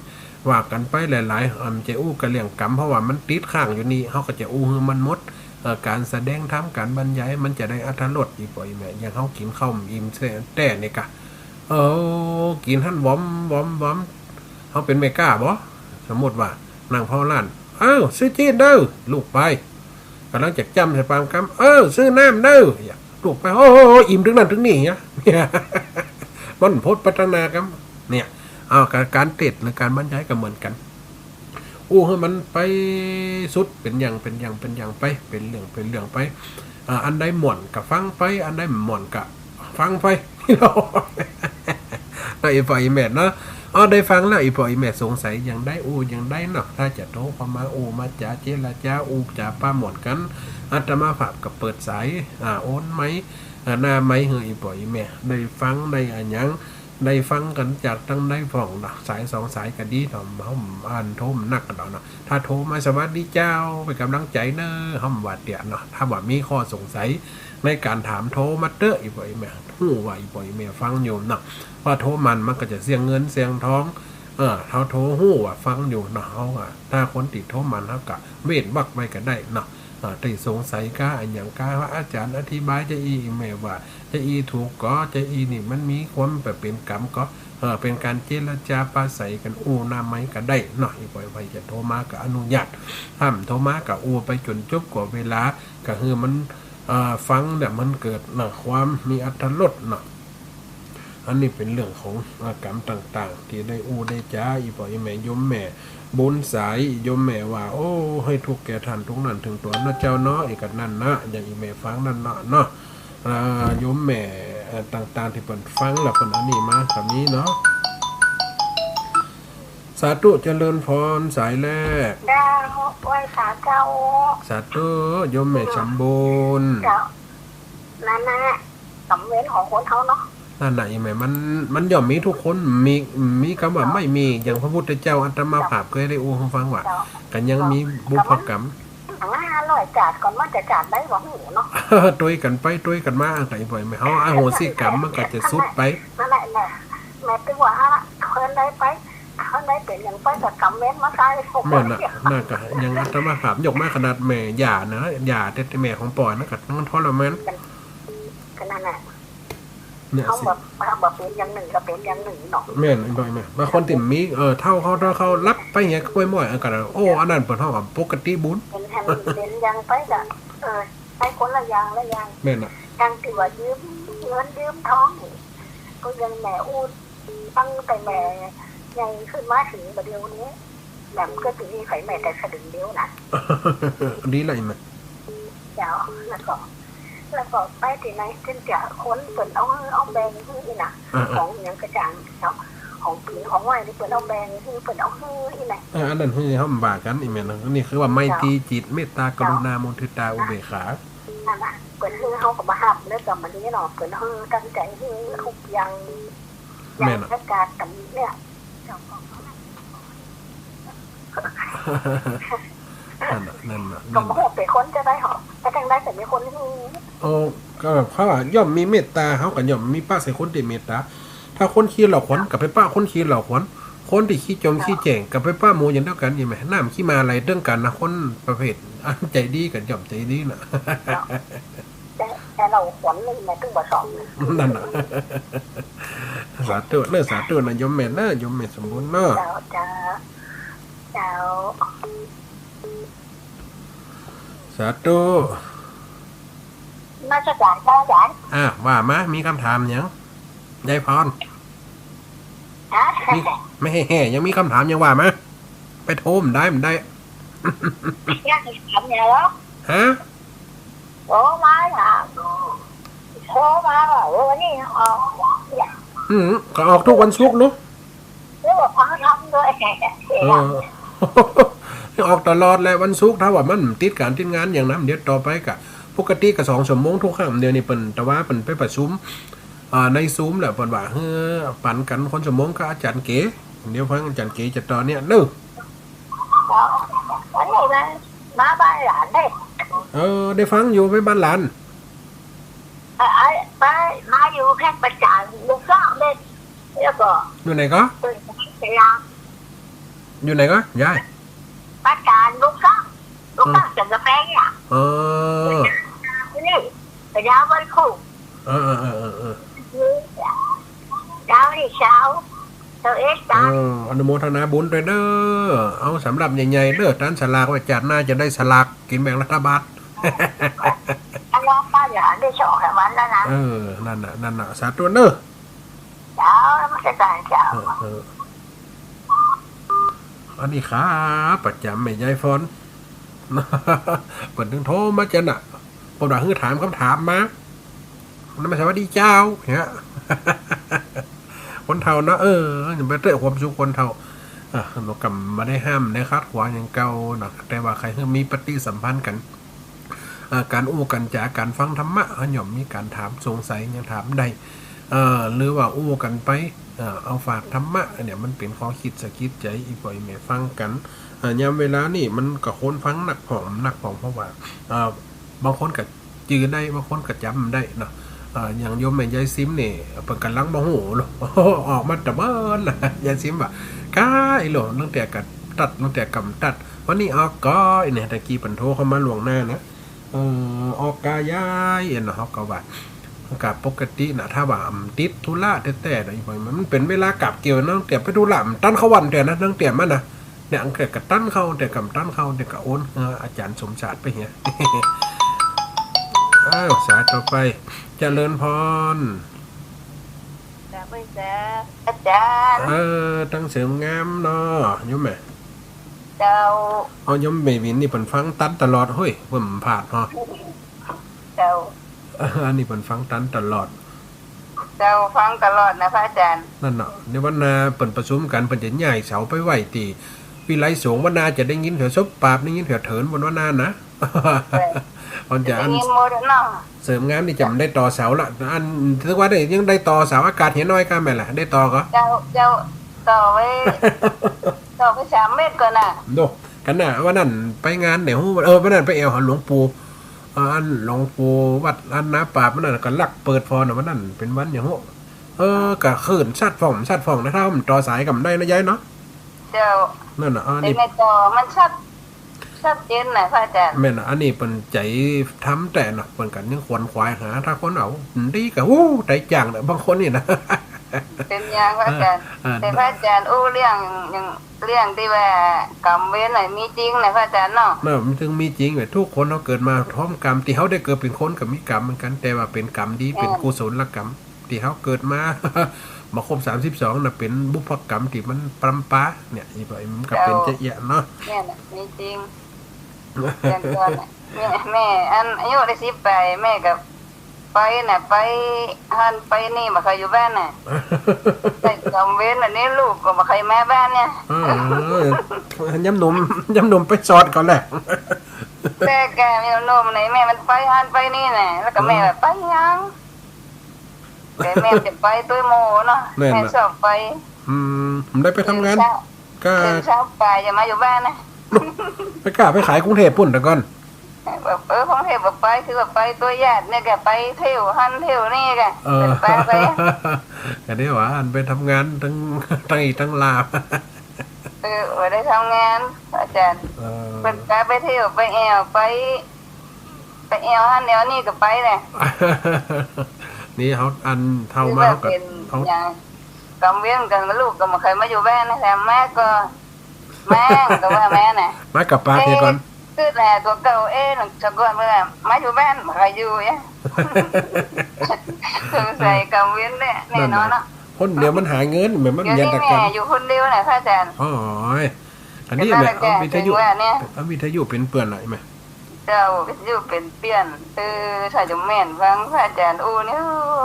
ว่ากั๋นไปหลายๆ อ่า จะอู้กับเรื่องกรรม เพราะว่ามันติดค้างอยู่นี่ เฮาก็จะอู้หื้อมันหมด เอ่อ ก๋านแสดงธรรม ก๋านบรรยาย มันจะได้อรรถรส อีปอยแม่ อย่างเฮากิ๋นข้าวอิ่มแต๊นี่ก่ะ เออ กิ๋นหั้นหวอมหวอมหวอม เฮาเป๋นแม่ก๊าบ่ สมมุติว่านั่งเฝ้าร้าน เอ้า ซื้อจีนเน่อ ลูกไป ก่ำลังจะจ้ำใส่ปากกำ เอ้า ซื้อน้ำเน่อ ลูกไป โอ้โห อิ่มตึงนั้นตึงนี่เหีย มันพดพัฒนากรรม เนี่ย เอา ก๋าน ก๋านเตสน์หรือก๋านบรรยายก็เหมือนกั๋น อู้หื้อมันไปสุด เป๋นอย่าง เป๋นอย่าง เป๋นอย่างไป เป๋นเรื่อง เป๋นเรื่องไป อ่า อันใดม่วนก็ฟังไป อันใดบ่ม่วนก็ฟังไป เนาะ อีปอยอีแม่เนาะ อ้อ ได้ฟังแล้ว อีปอยอีแม่สงสัยอย่างใด อู้อย่างใดเนาะ ถ้าจะโทรเข้ามาอู้มาจ๋า เจรจา อู้จ๋าปาม่วนกั๋น อาตมาภาพก็เปิดสาย อ่า โอนไมค์ อ่า หน้าไมค์หื้ออีปอยอีแม่ได้ฟัง ได้อะหยัง ได้ฟังกั๋นจากตังใดพ่องเนาะ สายสองสายก็ดีเนาะ เฮาบ่อั้นโทรนักกั๋นดอกเนาะ ถ้าโทรมา สวัสดีเจ้า เป๋นก๋ำลังใจ๋เน่อ เฮาบ่ว่าเตื้อเนาะ ถ้าว่ามีข้อสงสัยในก๋านถาม โทรมาเต๊อะ อีปอยอีแม่ ฮู้ว่าอีปอยอีแม่ฟังอยู่เนาะ ว่าโทรมัน มันก็จะเสียเงินเสียทอง เออ เฮาโทรฮู้ว่าฟังอยู่เนาะ เฮาอะ ถ้าคนตี้โทรมัน เฮาก็เว้นวรรคไว้ก็ได้เนาะ เอ่อ ตี้สงสัยก้าอะหยังก้า ว่าอาจ๋ารย์อธิบายจาอี้แม่ว่าจาอี้ถูกก่อ จาอี้นี่มันมีความแบบเป๋นกรรมก่อ เอ่อ เป๋นก๋านเจรจาปราศรัยกั๋น อู้หน้าไมค์ก็ได้เนาะ อีปอยใผจะโทรมาก็อนุญาต ถ้าบ่โทรมาก็อู้ไปจ๋นจบกว่าเวลา ก็หื้อมัน เอ่อ ฟังแล้วมันเกิดเนาะ ความมีอรรถรสเนาะ อันนี้เป๋นเรื่องของ เอ่อ กรรมต่างๆ ตี้ได้อู้ได้จ๋า อีปอยอีแม่โยมแม่ บุญสาย โยมแม่ว่า โอ้ หื้อทุกข์แก่ต้านทุกข์นั้นเถิงต๋นเนาะเจ้าเนาะ เอกนั้นนะ อย่างอี่แม่ฟังนั้นเนาะ เนาะ อ่า โยมแม่ เอ่อ ต่างๆ ตี้เปิ้นฟังแล้วเปิ้นอันนี้มาก็มีเนาะ สาธุ เจริญพร สายแรก เจ้า ไหว้สาเจ้า สาธุ โยมแม่สมบูรณ์ เจ้า นั่นนะ ก๋รรมเวรของคนเฮาเนาะ นั่นน่ะ อี่แม่ มัน มันย่อมมีทุกคน มี มีกำว่าไม่มี อย่างพระพุทธเจ้าอาตมาภาพเคยได้อู้หื้อฟังว่า เจ้า ก็ยังมีบุพกรรม ห้าร้อยจาติก่อน มันจะจาติใดบ่ฮู้เนาะ ตวยกั๋นไปตวยกั๋นมา ก็อี่แม่ เฮาอโหสิกรรมมันก็จะสุดไป นั่นแหละ นั่นแหละ แม่ แม่ตึงว่า เปิ้นได้ไป เปิ้นได้เป๋นหยังไป ก็ก๋รรมเวรมาใส่ แม่นน่ะ น่าก็อย่างอาตมาภาพยกมาขนาดแม่ย่านะ ย่าแต๊ๆ แม่ของป้อนะ ก็ยังทรมาน ก็นั่นแหละ เนี่ย เฮา สิ บ่ เฮาบ่เป๋นอย่างนึ่งก็เป๋นอย่างนึ่งเนาะ แม่น บ่อยแม่น บางคนตี้มี เอ่อ เฒ่าเขา เฒ่าเขาหลับไปเหีย ก็บ่อยๆ อันก็ โอ้ อันนั้นเปิ้นฮ้องว่าปกติบุญ เป๋นแฮม เป๋นอย่างไปก็ เออ ไปคนละอย่างละอย่าง แม่นน่ะ อย่างตี้ว่ายืมเงินยืมทองนี่ ก็ยังแม่อู้ ตั้งแต่แม่ใหญ่ขึ้นมาเถิงบ่าเดี่ยวนี้ แม่ก็จะมีไผแม่แต่สลึงเดียวนะ ดีละอี่แม่ เจ้า แล้วก็ แล้วก็ไปตี้ไหน เปิ้นจะคนเปิ้นเอา เอาแบ่งหื้ออี้นะ อ่าๆ ของหยังก็จ่างเจ้า ของกิ๋นของไหว้นี่เปิ้นเอาแบ่งหื้อ เปิ้นเอาหื้ออี้นะ เออ อันนั้นหื้อเฮาบ่ว่ากั๋นอี่แม่เนาะ นี่คือว่าไมตรีจิต เมตตา กรุณา มุทิตา อุเบกขา นั่นน่ะ เปิ้นหื้อเฮาก็บ่ฮับ แล้วก็บ่านี้เนาะ เปิ้นหื้อตั้งใจ๋หื้อทุกอย่าง แม่นน่ะ อย่างประกาศต๋ำเนี่ย นั่นน่ะ นั่นน่ะ ก็ นั่น บ่ฮู้เป๋นคนจะได้หรอ ไปตางใดก็มีคนหื้อ โอ้ ก็แบบเขาว่าย่อมมีเมตตา เฮาก็ย่อมมีปะใส่คนตี้เมตตา ถ้าคนขี้เหล่าขวัญก็ไปปะคนขี้เหล่าขวัญ คนตี้ขี้จ่มขี้แจ้งก็ไปปะหมู่อย่างเดียวกั๋น อี่แม่ น้ำขี้หมาไหลเตื้องกั๋นนะ คนประเภทอันใจ๋ดีก็ย่อมใจ๋ดีน่ะ แต่ แต่เหล่าขวัญนี่แม่ตึงบ่สอง นั่นน่ะ สาธุเนาะ สาธุนะ โยมแม่เนาะ โยมแม่สมบูรณ์เนาะ เจ้า เจ้า เจ้า สาธุ นมัสก๋านเจ้าอาจ๋ารย์ อ่า ว่ามา มีกำถามหยัง ยายพร ฮะ มี แม่แห่ๆ ยังมีกำถามหยังว่ามา ไปโทรบ่ได้ บ่ได้ ยังถามหยังเหรอ ฮะ โทรมาถาม โทรมาว่า เออ นี่ อ๋อ อืม ก็ออกทุกวันศุกร์เนาะ หรือว่าฟังธรรมด้วย เออ ออกตลอดแหละวันศุกร์ ถ้าว่ามันติดก๋านติดงานอย่างนั้น เดี๋ยวต่อไปก็ ปกติก็สองชั่วโมงทุกค่ำ เดี๋ยวนี้เปิ้น แต่ว่าเปิ้นไปประชุม อ่า ในซูมแล้วเปิ้นว่า หื้อปันกั๋นคนชั่วโมงกับอาจ๋ารย์เก๋ เดี๋ยวฟังอาจ๋ารย์เก๋จะต่อเนี่ยเนาะ อันนี้นะ มาบ้านหลานเด้ เออ ได้ฟังอยู่ ไปบ้านหลาน เอ่อ เอ่อ ไป มาอยู่แค่ประจานลูกสาวเด้ แล้วก็ อยู่ไหนก็ เปิดสยาม อยู่ไหนก็ ยาย ประจานลูกสาว ลูกสาว อืม เสียงกาแฟเนี่ย เออ นี่ พญาวันคู่ เออ เออ เช้านี่เช้า เช้าเอ็ด เออ อนุโมทนาบุญด้วยเด้อ เอาสำรับใหญ่ๆ เด้อ ตันสลากไว้ จาติหน้าจะได้สลากกิ๋นแบ่งรัฐบาล อันน้องป้าอย่าได้สองสามวันแล้วนะ เออ นั่นน่ะ นั่นน่ะ สาธุเด้อ เจ้า นมัสก๋านเจ้า เออ เออ อันนี้ครับ ประจ๋ำแม่ยายพร เปิ้นตึงโทรมาจั่นน่ะ เปิ้นว่าหื้อถามกำถามมา นำมาสวัสดีเจ้า เนี่ย คนเฒ่าเนาะ เออ อย่าไปเตื้อความสุขคนเฒ่า อ่ะ เฮาก็บ่ได้ห้ามได้ขัดขวางหยังเก่าเนาะ แต่ว่าใค่หื้อมีปฏิสัมพันธ์กั๋น อ่า ก๋านอู้ก๋านจ๋า ก๋านฟังธรรมะ เฮาย่อมมีก๋านถามสงสัยหยังถามได้ เอ่อ หรือว่าอู้กั๋นไป เอ่อ เอาฝากธรรมะ อันเนี่ยมันเป๋นข้อคิดสะกิดใจ๋ อี่ป้ออี่แม่ฟังกั๋น เอ่อ ยามเวลานี้มันก็คนฟังนักพ่อง นักพ่อง เพราะว่า เอ่อ บางคนก็จื้อได้ บางคนก็จ๋ำบ่ได้เนาะ เอ่อ อย่างโยมแม่ยายซิมนี่ เปิ้นก่ำลังบ่ฮู้เนาะ ออกมาตะเมินน่ะ ยายซิมว่า ก้า อีหลวง ลางเตื้อก็ตัด ลางเตื้อก็บ่ตัด วันนี้ออกก่อ อันเนี่ย ตะกี้เปิ้นโทรเข้ามาล่วงหน้านะ เออ ออกก่ายาย เอ็นเนาะ เฮาก็ว่า มันก็ปกติน่ะ ถ้าว่าบ่ติดธุระแต๊ๆ น่ะ อีหยัง มันเป๋นเวลากาบเกี่ยว ลางเตื้อไปธุระ บ่ตันเข้าวัดเตื้อนะ ลางเตื้อมันน่ะ เนี่ย ลางเตื้อก็ตันเข้า ลางเตื้อก็บ่ตันเข้า ลางเตื้อก็โอน เออ อาจ๋ารย์สมชาติไปเหีย อ้าว สายต่อไป เจริญพร จ้า อาจ๋ารย์ เออ ตังเสริมงามเนาะ โยมแม่ เจ้า เอา โยมแม่วินนี่เปิ้นฟังตันตลอด เฮ้ย เปิ้นบ่พลาดเนาะ เจ้า อันนี้เปิ้นฟังตันตลอด เจ้า ฟังตลอดนะพระอาจารย์ นั่นเนาะ ในวันหน้าเปิ้นประชุมกั๋น เปิ้นจะย้ายเสาไปไว้ตี้วิไลสงฆ์ วันหน้าจะได้ยินแถวศพปราบ ได้ยินแถวเถิน วัน วันหน้านะ เจ้า เปิ้นจะ จะได้ยินหมดเนาะ เสริมงานนี่จะบ่ได้ต่อเสาละ อัน ถือว่าได้ ยังได้ต่อเสาอากาศเหียน้อยก่าแม่ละ ได้ต่อก่อ เจ้า เจ้า ต่อไว้ ต่อไปสามเมตรก่อนน่ะ โด กั๋นน่ะ วันนั้นไปงานเนี่ย ฮู้ เออ วันนั้นไปแอ่วหาหลวงปู่ เออ อันหลวงปู่วัดอันนาปราบ วันนั้นก็ลักเปิดฟอนน่ะ วันนั้นเป๋นวันหยังฮู้ เออ ก็คลื่นซัดฝ่องซัดฝ่องนะ ถ้ามันต่อสายก็บ่ได้นะยายเนาะ เจ้า นั่นน่ะ อันนี้ แต่ในต่อมันชัด ชัดเจนน่ะพระอาจารย์ แม่นน่ะ อันนี้เปิ้นใจ๋ธรรมแต๊เนาะ เปิ้นก็ยังขวนขวายหา ถ้าคนเอาดีก็ ฮู้ ได้จ้างน่ะ บางคนนี่นะ เป๋นอย่างพระอาจารย์ เออ เออ แต่พระอาจารย์อู้เรื่อง อย่าง เรื่องตี้ว่ากรรมเวรน่ะมีจริงน่ะพระอาจารย์เนาะ น่ะ มันถึงมีจริงแหละ ทุกคนเฮาเกิดมาพร้อมกรรม ตี้เฮาได้เกิดเป๋นคนก็มีกรรมเหมือนกั๋น แต่ว่าเป๋นกรรมดี เออ เป๋นกุศลกรรม ตี้เฮาเกิดมา บ่ครบสามสิบสองน่ะ เป๋นบุพกรรมตี้มันปรำปรา เนี่ย อีบ่า มันก็เป๋น เจ้า จะเอี้ยเนาะ เนี่ยน่ะ มีจริง เรื่องก่อนน่ะ แม่ แม่ อันอายุได้สิบปลาย แม่ก็ไปน่ะ ไปหั้นไปนี่ บ่ใค่อยู่บ้านน่ะ ได้กรรมเวรอันนี้ ลูกก็บ่ใค่มาบ้านเนี่ย เออ ยามหนุ่ม ยามหนุ่มไปสอดเขาแหละ แต่แก่ยามหนุ่มนี่แม่มันไปหั้นไปนี่น่ะ แล้วก็แม่ว่าไปหยัง แต่แม่จะไปตวยหมู่เนาะ แม่นน่ะ แม่ชอบไป อืม บ่ได้ไปทำงาน เช้า ก็ ตื่นเช้าไปจะมาอยู่บ้านนะ ไปก้าไปขายกรุงเทพฯปุ้นแต่ก่อน แบบ เออ กรุงเทพฯบ่ไป คือว่าไปตวยญาติเนี่ย ก็ไปเที่ยวหั้นเที่ยวนี่ก็ เออ เปิ้นปาไป ก็ได้ว่าอันไปทำงานตึง ตึง ตึงลาว เออ บ่ได้ทำงาน อาจารย์ เออ เปิ้นปาไปเที่ยว ไปแอ่ว ไป ไปแอ่วหั้นแอ่วนี่ก็ไปแหละ นี่เฮาอันเฒ่ามา คือว่า เฮาก็ เป๋น เฮา อย่าง กรรมเวรกั๋น ลูกก็บ่ใค่มาอยู่บ้านนะ แต่มาก็ มาก็ว่ามาน่ะ มากับปากเสียก่อน เอ๊ะ คือแหละตัวเก่า เอ๊ะ หลังจากก่อนเมื่อมาอยู่บ้านบ่ใค่อยู่เนี่ย สงสัยกรรมเวรเนี่ย แน่นอนเนาะ นั่นน่ะ คนเดียวมันหาเงิน แม่นมัน เดี๋ยวนี้ เมียตะกัน แม่อยู่คนเดียวน่ะพระอาจารย์ โอ้ย อันนี้แม่ เอาวิทยุ ถึงว่าเนี่ย เอาวิทยุเป๋นเปื้อนหน่อยแม่ เจ้า วิทยุเป๋นเปื้อน เออ ถ้าจะแม่นฟังพระอาจารย์อู้เนี่ย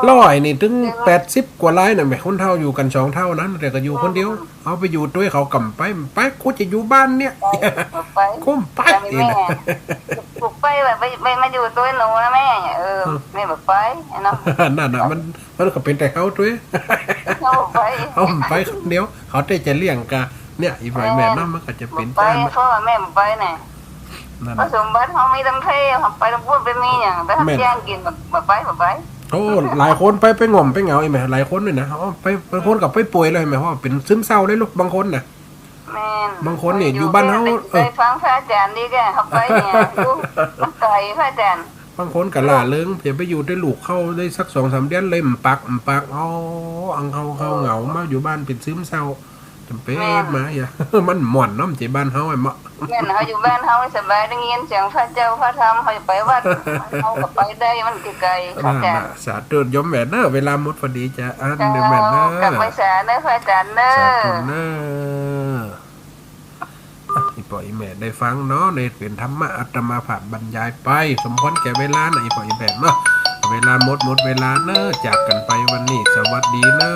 ร้อยนี่ตึง ตึง แปดสิบกว่าลายน่ะแม่ คนเฒ่าอยู่กั๋นสองเฒ่านั้น แต่ก็อยู่คนเดียว อืม เอาไปอยู่ตวยเขาก็บ่ไป บ่ไป กูจะอยู่บ้านเนี่ย ไป บ่ไป กูบ่ไป จะมี นี่นะ แม่ กูบ่ไป ไป ไป ไปมาอยู่ตวยหนูนะแม่ เออ เออ แม่บ่ไปเนาะ นั่นน่ะ มัน มันก็เป๋นแต่เฮาตวย เฮาบ่ไป เฮาบ่ไปคนเดียว เขาแต่จะเลี้ยงกะ เนี่ย อีบ่าแม่เนาะ มันก็จะเป๋น บ่ไป จ้า เพราะว่าแม่บ่ไปน่ะ นั่น เพราะสมบัติเฮามีตังเท่ เฮาไปตังปุ้นไปมีหยัง ไปหับ แม่น จ้างกิ๋น บ่ บ่ไป บ่ไป โอ้ หลายคนไป ไปง่อมไปเหงาอีกแหม หลายคนนี่นะ เอาไป บางคนก็ไปป่วยเลยแหม เพราะว่าเป๋นซึมเศร้าเลยลูก บางคนน่ะ แม่น บางคนนี่อยู่บ้านเฮา ได้ เออ ได้ฟังพระอาจารย์นี่ก็เฮาไปเนี่ย อยู่มันไก๋พระอาจารย์ บางคนก็ร่าเริง จะไปอยู่ตวยลูกเขาได้สักสองสามเดือนเลย บ่ปาก บ่ปาก เอา อังเขา เขาเหงา มาอยู่บ้านเป๋นซึมเศร้า จ๋ำเป๋น แม่น มาอย่า มันม่วนเนาะ บ่ใจ้บ้านเฮาไอ้เหมาะ แม่น เฮาอยู่บ้านเฮาสบาย ได้ยินเสียงพระเจ้าพระธรรม เฮาจะไปวัด เฮาก็ไปได้ มันไก๋ๆ นั่นน่ะ อาจารย์ สาธุโยมแม่เนาะ เวลาหมดพอดีจ้ะ อัน เจ้า โยมแม่เนาะ กลับไปสาเนาะ พระอาจารย์เนาะ สาธุเนาะ อ่ะ อีป้ออีแม่ได้ฟังเนาะ นี่เป๋นธรรมะอาตมาภาพบรรยายไป สมควรแก่เวลานะ อีป้ออีแม่เนาะ เวลาหมด หมดเวลาเนาะ จากกั๋นไปวันนี้ สวัสดีเนา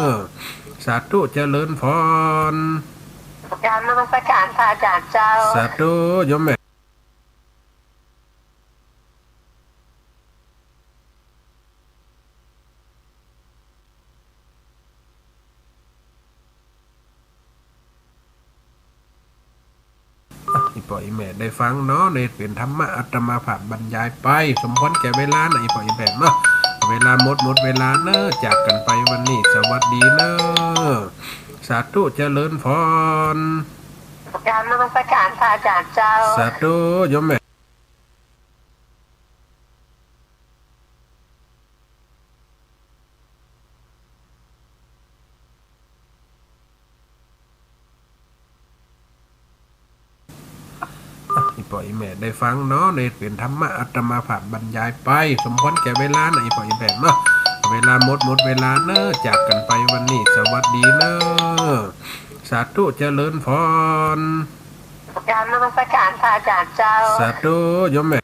ะ สาธุ เจริญพร กราบนมัสการพระอาจารย์เจ้า สาธุ โยมแม่ อ่ะ อีป้ออีแม่ได้ฟังเนาะ นี่เป๋นธรรมะอาตมาภาพบรรยายไป สมควรแก่เวลานะ อีป้ออีแม่เนาะ เวลาหมด หมดเวลาเนาะ จากกั๋นไปวันนี้ สวัสดีเนาะ สาธุ เจริญพร กราบนมัสการพระอาจารย์เจ้า สาธุ โยมแม่ อ่ะ อีป้ออีแม่ได้ฟังเนาะ นี่เป๋นธรรมะอาตมาภาพบรรยายไป สมควรแก่เวลานะ อีป้ออีแม่เนาะ เวลาหมด หมดเวลาเนาะ จากกั๋นไปวันนี้ สวัสดีเนาะ สาธุ เจริญพร กราบนมัสการพระอาจารย์เจ้า สาธุ โยมแม่